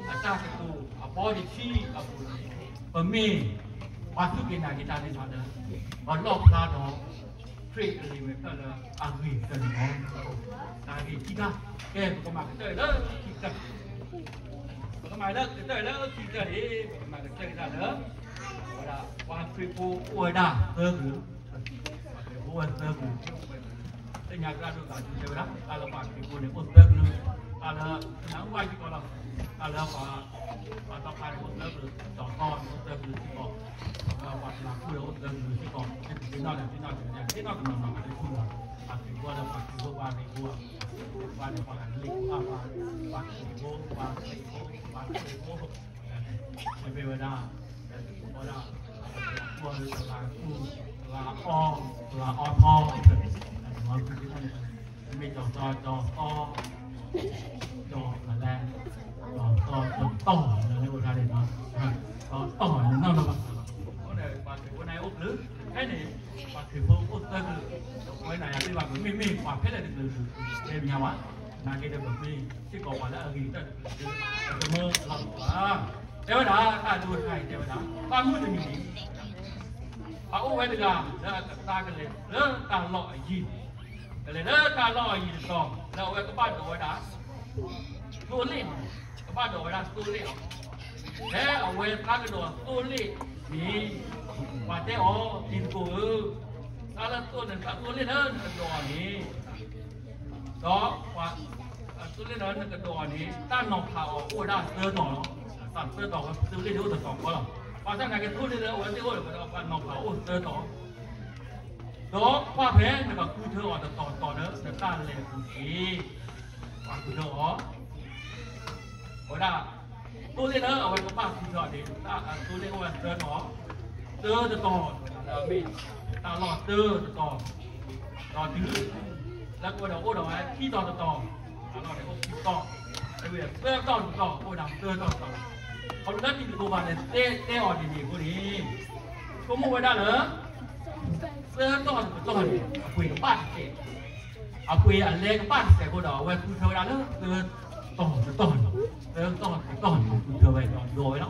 အတၢ်ကတိၤအဘီတဆံအပူၤန့ၣ်, ပမ့ၢ်ပှၤစူၢ်က့ၤနာ်က့ၤတၢ်သ့ၣ်တဖၣ်လၢ ပလီၣ်ဖျါဒီး ခရံာ်အလံာ်မဲာ်ဖျၢၣ်လၢအဂ့ၤကတၢၢ်န့ၣ်လီၤ. တၢ်ဂ့ၢ်ခံခါ, ကဲ ပကမၤကတၢၢ်လၢခံကတၢၢ်, ပကမၤလၢကတၢၢ်လၢခံကတၢၢ်န့ၣ် ပကမၤကတၢၢ်က့ၤတၢ်လၢ အဝဲဒၣ် ပှၤခရံာ်ဖိအိၣ်ဝဲဒၣ်သၢကလုာ်, ပှၤခရံာ်ဖိအိၣ်ဝဲသၢကလုာ်, သ့ၣ်ညါကရၢ်ဒိၣ်သးဒူတဲဝဲဒၣ် တၢ်လၢပှၤခရံာ်ဖိန့ၣ်အိၣ်သၢကလုာ်, တၢ်လၢ နၢ်ဟူဘၣ်စ့ၢ်ကီးလီၤ, တၢ်လၢပှၤ ပှၤသီခါန့ၣ်အိၣ်သၢကလုာ်, စီၤသီန့ၣ်အိၣ်သၢကလုာ်စ့ၢ်ကီး, ဒီးပှၤတလးခူၣ်န့ၣ်အိၣ်သၢကလုာ်စ့ၢ်ကီး, သ့ၣ်နီၣ်န့ၣ် သ့ၣ်နီၣ်န့ၣ် သ့ၣ်နီၣ်တနီၤနီၤလၢခူၣ်လီၤ, ပှၤခရံာ်ဖိဒီးပှၤခရံာ်ဖိပှၤခရံာ်ဖိ, ပှၤန့ၣ်ပှၤလ့ၣ်ခိၣ်အါပှၤ, ပှၤခရံာ်ဖိ ပှၤခရံာ်ဖိ ပှၤခရံာ်ဖိ မ့ၢ်ဝဲဒၣ် ဝဲဒၣ် တလးခူၣ် တလးခူၣ် တလးအီ တလးအီထီ မ့ၢ်ကၠီၤသီ ကၠီၤသီ ကၠီၤလဲ ကၠီၤသီ ကၠီၤတီၢ် လၢန့ၣ်အိၣ်တၢ်န့ၣ်နီၤ ကၠီၤတီၢ်န့ၣ်နီၤလီၤဘၣ် အဃိန့ၣ် ပှၤခရံာ်ဖိန့ၣ်အိၣ်ကလုာ် ဖဲန့ၣ် ပှၤခရံာ်ဖိအိၣ်သၢကလုာ် ပဝဲနၤယၤသ့ၣ်တဖၣ် ပမ့မ့ၢ်ပှၤဖဲလဲၣ်တကလုာ် တဲမ့ၢ်ညါဘၣ် နာ်က့ဒီးပမ့ၢ်စ့ၢ်ကီးပှၤလၢအဂ့ၤကတၢၢ်တကလုာ် ပတမၢလီၤဘၣ် တဲဝဲဒၣ် တၢ်ဒိတခါအံၤတဲဝဲဒၣ် ဘၣ်မုၢ်တနံၤန့ၣ် ပှၤအိၣ်ဝဲတဂၤ လၢအကသါကလဲၤလၢတၢ်လီၢ်အယံၤ ကလဲၤလၢတၢ်လီၢ်အယံၤတတီၤ လၢအဝဲကဘၣ်ဒိးဝဲဒၣ် သိလ့ၣ်န့ၣ် ကဘၣ်ဒိးဝဲဒၣ်သိလ့ၣ်လီၤ. ဖဲအဝဲသါကဒီးသိလ့ၣ်န့ၣ် ပှၤတဲအီၤ တံၤသကိးဧၢ, တၢ်လၢသိလ့ၣ်န့ၣ် သိလ့ၣ်လၢနကဒိးအီၤန့ၣ် ဒီးပှၤ သိလ့ၣ်လၢနကဒိးအီၤန့ၣ် တၢ်နီၤဖးအီၤအိၣ်ဝဲဒၣ်သၢတီၤလီၤ. သၢတီၤဝဲ သိလ့ၣ်န့ၣ်အိၣ်တတီၤဃီလီၤ. ဘၣ်ဆၣ်သနာ်က့ သိလ့ၣ်လၢအဝဲသ့ၣ်အိၣ်ဒီး ပှၤနီၤဖးအိၣ်သၢတီၤ ဒီးကွၢ်ဖဲနကဃုထၢအီၤတတီၤတီၤလၢနတၢ်လဲၤအပူၤန့ၣ် ပှၤဃုထၢအီၤ အဝဲဒၣ် သိလ့ၣ်လၢအဝဲကဘၣ်ဃုထၢအီၤန့ၣ် သိလ့ၣ်အိၣ်ဝဲသၢတီၤ, တၢတတီၤ လၢအမ့ၢ်တၢ်လီၢ်တၢတတီၤ, ဒီးတုၤလၢကဝဲဒီးအိၣ်ဒီးဝဲခံတီၤတတီၤ, တၢ်လီၢ်န့ၣ်အိၣ်ခံတီၤ, သၢတီၢ်တတီၢ် အိၣ်ဝဲဒၣ်သၢတီၢ်တတီၢ်, ခီဖျိလၢတံၤသကိးပၤန့ၣ် တဲ တဲအီၤဒ်န့ၣ်အဃိန့ၣ်, ဆိကမိၣ်ဝဲဒၣ်လၢ သၢတီၢ်တတီၢ်န့ၣ် အပှ့ၤကဘၣ်တစဲး, အပှ့ၤအလဲကဘၣ်တစဲးအဃိဒီး အဝဲဃုထၢဝဲဒၣ်လၢသၢတီၢ်တတီၢ်န့ၣ်, သၢတီၢ်တတီၢ်န့ၣ် ဃုထၢဝဲဒီးဒိးဝဲလီၤ. ဒီးလဲၤ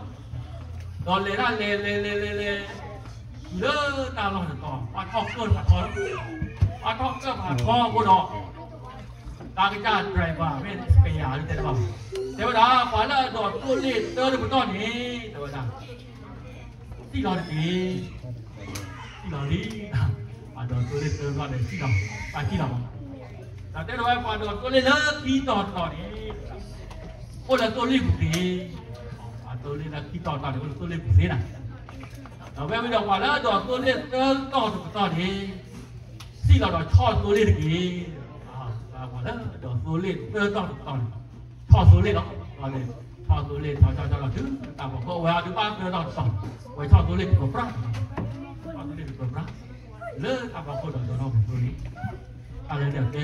ဒၣ်လဲၤလဲၤလဲၤလဲၤလဲၤ တုၤလၢတၢ်လီၢ်တတီၤ ဘၣ်ထီၣ်ကၢၢ်ဖးထီ, ဘၣ်ထီၣ်ကၢၢ်ဖးထီအဃိဒီး တၢ်ကစၢ် driver မ့ၢ်ပယၤလၢတဲတဘၣ်ဘၣ်, တဲဝဲဒၣ် ပှၤလၢအဒိးသိလ့ၣ်သၢတပတီၢ်န့ၣ် တဲဝဲဒၣ် စံၣ်လီၤတက့ၢ်, စံၣ်လီၤလံ, ပှၤဒိးသိလ့ၣ်သၢတပတီၢ်န့ၣ် စံၣ်လီၤ, တၢ်စံၣ်လီၤမး, ဒီးတဲဒၣ်ဝဲ ပှၤဒိးသိလ့ၣ်လၢခံတီၤတတီၤန့ၣ် အိၣ်လၢသိလ့ၣ်ပူၤတက့ၢ်, ပှၤဒိးသိလ့ၣ်လၢခံတီၤတတီၤန့ၣ် အိၣ်လၢသိလ့ၣ်ပူၤသ့နၤ, ဒီးဖဲဝံၤဒီးပှၤလၢအဒိးသိလ့ၣ်သၢတီၤတပတီၢ်န့ၣ် စံၣ်လီၤဒီးဆီၣ်သိလ့ၣ်တက့ၢ်, ပှၤလၢအဒိးသိလ့ၣ်သၢတီၤတပတီၢ်န့ၣ် ဆီၣ်သိလ့ၣ်လီၤ, ဆီၣ်သိလ့ၣ် ဆီၣ်ဆီၣ်ဆီၣ်လီၤ တုၤတၢ်ဖီခိၣ် အဝဲအဒုးဘၣ်သၢတီၤတတီၢ်, ဝဲဆီၣ်သိလ့ၣ်တကပြၢ်, ဆီၣ်သိလ့ၣ်တကပြၢ်, လၢတၢ်ဖီခိၣ်ဒီးဒိးထီၣ်ပူၤသိလ့ၣ်, တၢ်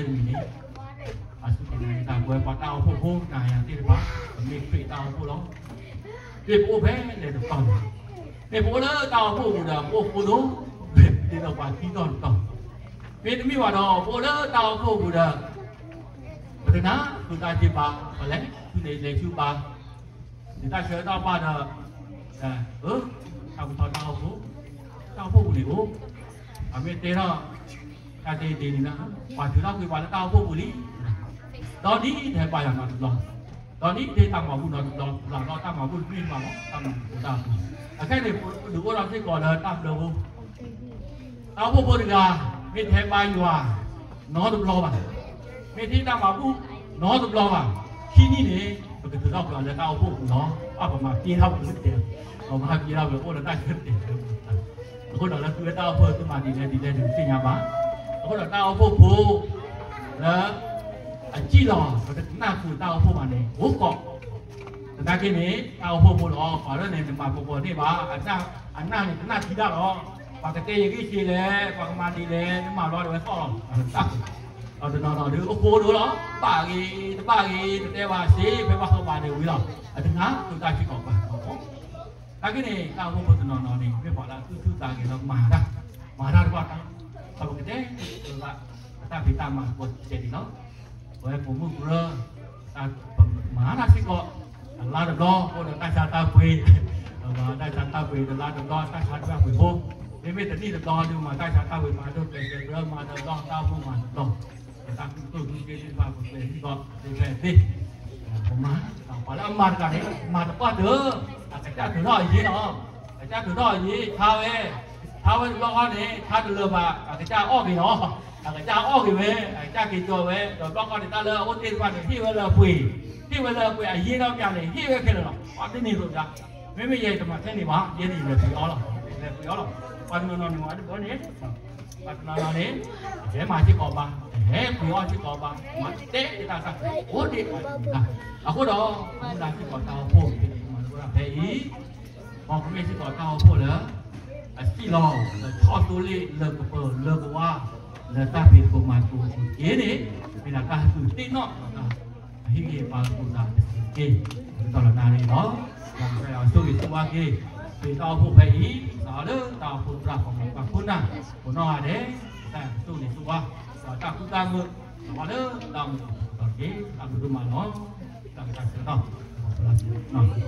လၢတၢ်တဲတမံၤန့ၣ် အစူၢ်က့ၤနာ်က့ၤတၢ်ပဝဲပှၤတၢ်အိၣ်ဖှိၣ်ဖိ နၤယၤသ့ၣ်တဖၣ် ပမ့ၢ်ခရံာ်တၢ်အိၣ်ဖှိၣ်လီၤ, မ့ၢ်ပအိၣ်ဖဲလဲၣ်တတီၤန့ၣ်, မ့ၢ်ပအိၣ်လၢတၢ်အိၣ်ဖှိၣ်ပူၤဒီး ပအိၣ်ဃိဒိၣ် ဒ်သိးပှၤခံတီၤတတီၤ, မ့တမ့ၢ်ဘၣ်ဒီး ပအိၣ်လၢတၢ်အိၣ်ဖှိၣ်ပူၤဒီး ပတနၢ်သူၣ်သးဆံးဘၣ် ပလဲၤဆူန့ၣ်လဲၤဆူဘၣ်, နတၢ်ဆၢတၢ်ဘၣ်ဒီး တၢ်ပထီၣ်တၢ်အိၣ်ဖှိၣ်, တၢ်အိၣ်ဖှိၣ်ပူၤန့ၣ်အိၣ်, အမ့ၢ်တဲထီၣ် တၢ်တဲဒ်န့ၣ်လၢ ပှၤထုးထီၣ်ကွံာ်ပှၤလၢတၢ်အိၣ်ဖှိၣ်ပူၤလံ, ဒီးနံၣ်ထဲပာ်ယွၤနီတဘျီ, ဒီးနံၣ်ထဲတၢ်မၤဘူၣ်နီတဘျီ တဘျီဒီးတၢ်မၤဘူၣ်တမ့ၢ်တဘၣ်လီၤ တၢ်မၤဘူၣ်တၢ်ဘူၣ်, အခဲန့ၣ် ပဒုးအိၣ်ထီၣ်စ့ၢ်ကီးလၢတၢ်ဘျၢဖိ တၢ်အိၣ်ဖှိၣ်ဖိတဂၤ မ့ၢ်ထဲပာ်ယွၤ နီတဘျီဘၣ်, မ့ၢ်ထဲတၢ်မၤဘူၣ် နီတဘျီဘၣ်, ခံနံၣ်န့ၣ် ပကထုးထီၣ်ကွံာ်အီၤလၢတၢ်အိၣ်ဖှိၣ်ပူၤလီၤ, အပမၤက့ထီၣ်ပူၤလၢတဲ, ပမၤက့ထီၣ်ပူၤအိၣ်လၢတၢ်ဆၢတဲာ်, အဃိဒီးလၢသုဝဲတၢ်အိၣ်ဖှိၣ်သုမၤဒ်လဲၣ်ဒ်လဲၣ်ဒ်သ့ၣ်ညါဘၣ်, အဃိဒီးတၢ်အိၣ်ဖှိၣ်ဖိ လၢ အစံၣ်လီၤ ပတကနၣ်ဃုာ်တၢ်အိၣ်ဖှိၣ်ဘၣ်န့ၣ် အိၣ်ကီး, သနာ်က့န့ၣ် တၢ်အိၣ်ဖှိၣ်ဖိလီၤ ပှၤလၢန့ၣ် နမၤပှဲၤပှဲၤန့ၢ်ဘၣ်, အနၢ်န့ၣ် ကနၣ်ထံတၢ်လီၤ, ပှၤကတဲယဂ့ၢ်စ့လဲၣ် ပှၤကမၤဒ်လဲၣ် နမၤလီၤဒၣ်ဝဲသီၣ်လီၤ, တၢ် ဒီးတနီၤနီၤဒုးအိၣ်ဃိဒိၣ်လီၤ, ဘၣ်ဂ့ၤ တဘၣ်ဂ့ၤ တတဲဘၣ်စ့ ဖဲဘၣ်ဃီဘၣ်န့ၣ်ဝံၤလီၤ, အတနၢ်ဃုာ်တၢ်စ့ၢ်ကီးဘၣ်, သနာ်က့န့ၣ် တၢ်အိၣ်ဖှိၣ်ဖိတနီၤနီၤန့ၣ် မ့ၢ်ပှၤလၢအသူၣ်ဆူၣ်သးဂဲၤလၢမၤတၢ်, မၤတၢ်တဘၣ်တၢ်, ပကတဲဘၣ် ပတၢ်ဖံးတၢ်မၤကိးတဲဒ်လီၤ, ပဝဲပိာ်မုၣ်ကရၢ မၤတၢ်စ့ၢ်ကီး, တလါတဘျီ အိၣ်ဒီးတၢ်ဆါတၢ်ပှ့ၤ, တၢ်ဆါတၢ်ပှ့ၤ တလါတဘျီ တၢ်ဆါတၢ်ပှ့ၤဖိ, မ့မ့ၢ်တနံၣ်တဘျီဒုးမၤတၢ်ဆါတၢ်ပှ့ၤ မၤဒိၣ်ပှဲၤကဲဘျၢ မၤဒီးဘျီတၢ်အိၣ်ဖှိၣ်မၤတဘျီ, တၢ်ကူၣ်သိၣ်ကူၣ်က့သ့ၣ်တဖၣ် ပပှဲၤစ့ၢ်ကီး သ့ဖဲသ့, ပမၤ, ပှၤလၢအမၤတဂၤန့ၣ် မၤတပှၢ်တၢၢ်, အကစၢ်ထုးထီၣ်အယ့လီၤ, အကစၢ်ထုးထီၣ်အယ့ ဆါဝဲ, ဆါဝဲတဘျီဃီန့ၣ် ဆါတလၢာ်ဘၣ် အကစၢ်အီၣ်က့ၤလီၤ, အကစၢ်အီၣ်က့ၤဝဲ အကစၢ်က့ၤကၠီဝဲ, ဒီးတဘျီဃီန့ၣ် တၢ်လၢအအိၣ်တ့ၢ်တဖၣ်န့ၣ် ဟ့ၣ်ဝဲလၢအပှ့ၤ, ဟ့ၣ်ဝဲလၢအပှ့ၤ အယ့ဒီးပျၢ်န့ၣ် ဟ့ၣ်ဝဲခဲလၢာ်လီၤ, ပှၤတန့ၢ်သိးပျၢ်, မ့မ့ၢ်ယဲတမၤထဲန့ၣ်ဘၣ် ယဲန့ၣ်လဲၤပှ့ၤအီၣ်လီၤ, လဲၤပှ့ၤအီၣ်လီၤ, ပှၤတနီၤနီၤန့ၣ်မၤတဘၣ်န့ၣ် ပှၤတနီၤနီၤန့ၣ် တဟဲမၤစ့ၢ်ကီးဘၣ်, တဟဲပှ့ၤအီၣ်စ့ၢ်ကီးဘၣ်, မၤတဲတၢ်တၢ်အိၣ်ဒံးဘၣ်, အဃိဒီး မုၢ်လၢ်စ့ၢ်ကီးတၢ်အိၣ်ဖှိၣ် ဖဲအံၤ မ်ပမ့ၢ်စ့ၢ်ကီးတၢ်အိၣ်ဖှိၣ်လၢ အစံၣ်လီၤ လၢဆီၣ်သိလ့ၣ်လၢကပၢၤလၢကဝါ လၢတၢ်ဖံးသကိးမၤသကိးအပူၤတက့ၢ်န့ၣ် မ့ၢ်ဒၣ်တၢ်ဟ့ၣ်ကူၣ်သ့ၣ်နီၣ်ဒီးတၢ် အဟ့ၣ်ဂံၢ်ဟ့ၣ်ဘါသကိးတၢ်တက့ၢ်, ဒ်သိးလီၤနၤန့ၣ်လီၤ. ဒီးကစၢ်ယွၤဆိၣ်ဂ့ၤဆိၣ်ဝါက့ၤ ပတၢ်အိၣ်ဖှိၣ်ဖဲအံၤ စးထီၣ်လၢတၢ်အိၣ်ဖှိၣ်သရၣ် ပှၤမူပှၤခိၣ်နၢ် ပနီၢ်ဂၤဒဲး ကစၢ်ယွၤဆိၣ်ဂ့ၤဆိၣ်ဝါ ဒီးတၢ်ဃူတၢ်မုာ် စးထီၣ်လၢတၢ်အိၣ်မူအပူၤဒီးတက့ၢ်. တၢ်ဘျုးဒိၣ်မးလီၤ. တၢ်ကစၢ်ဆၢထီၣ် ပလၢ်နီၢ်ဆံးလီၤ.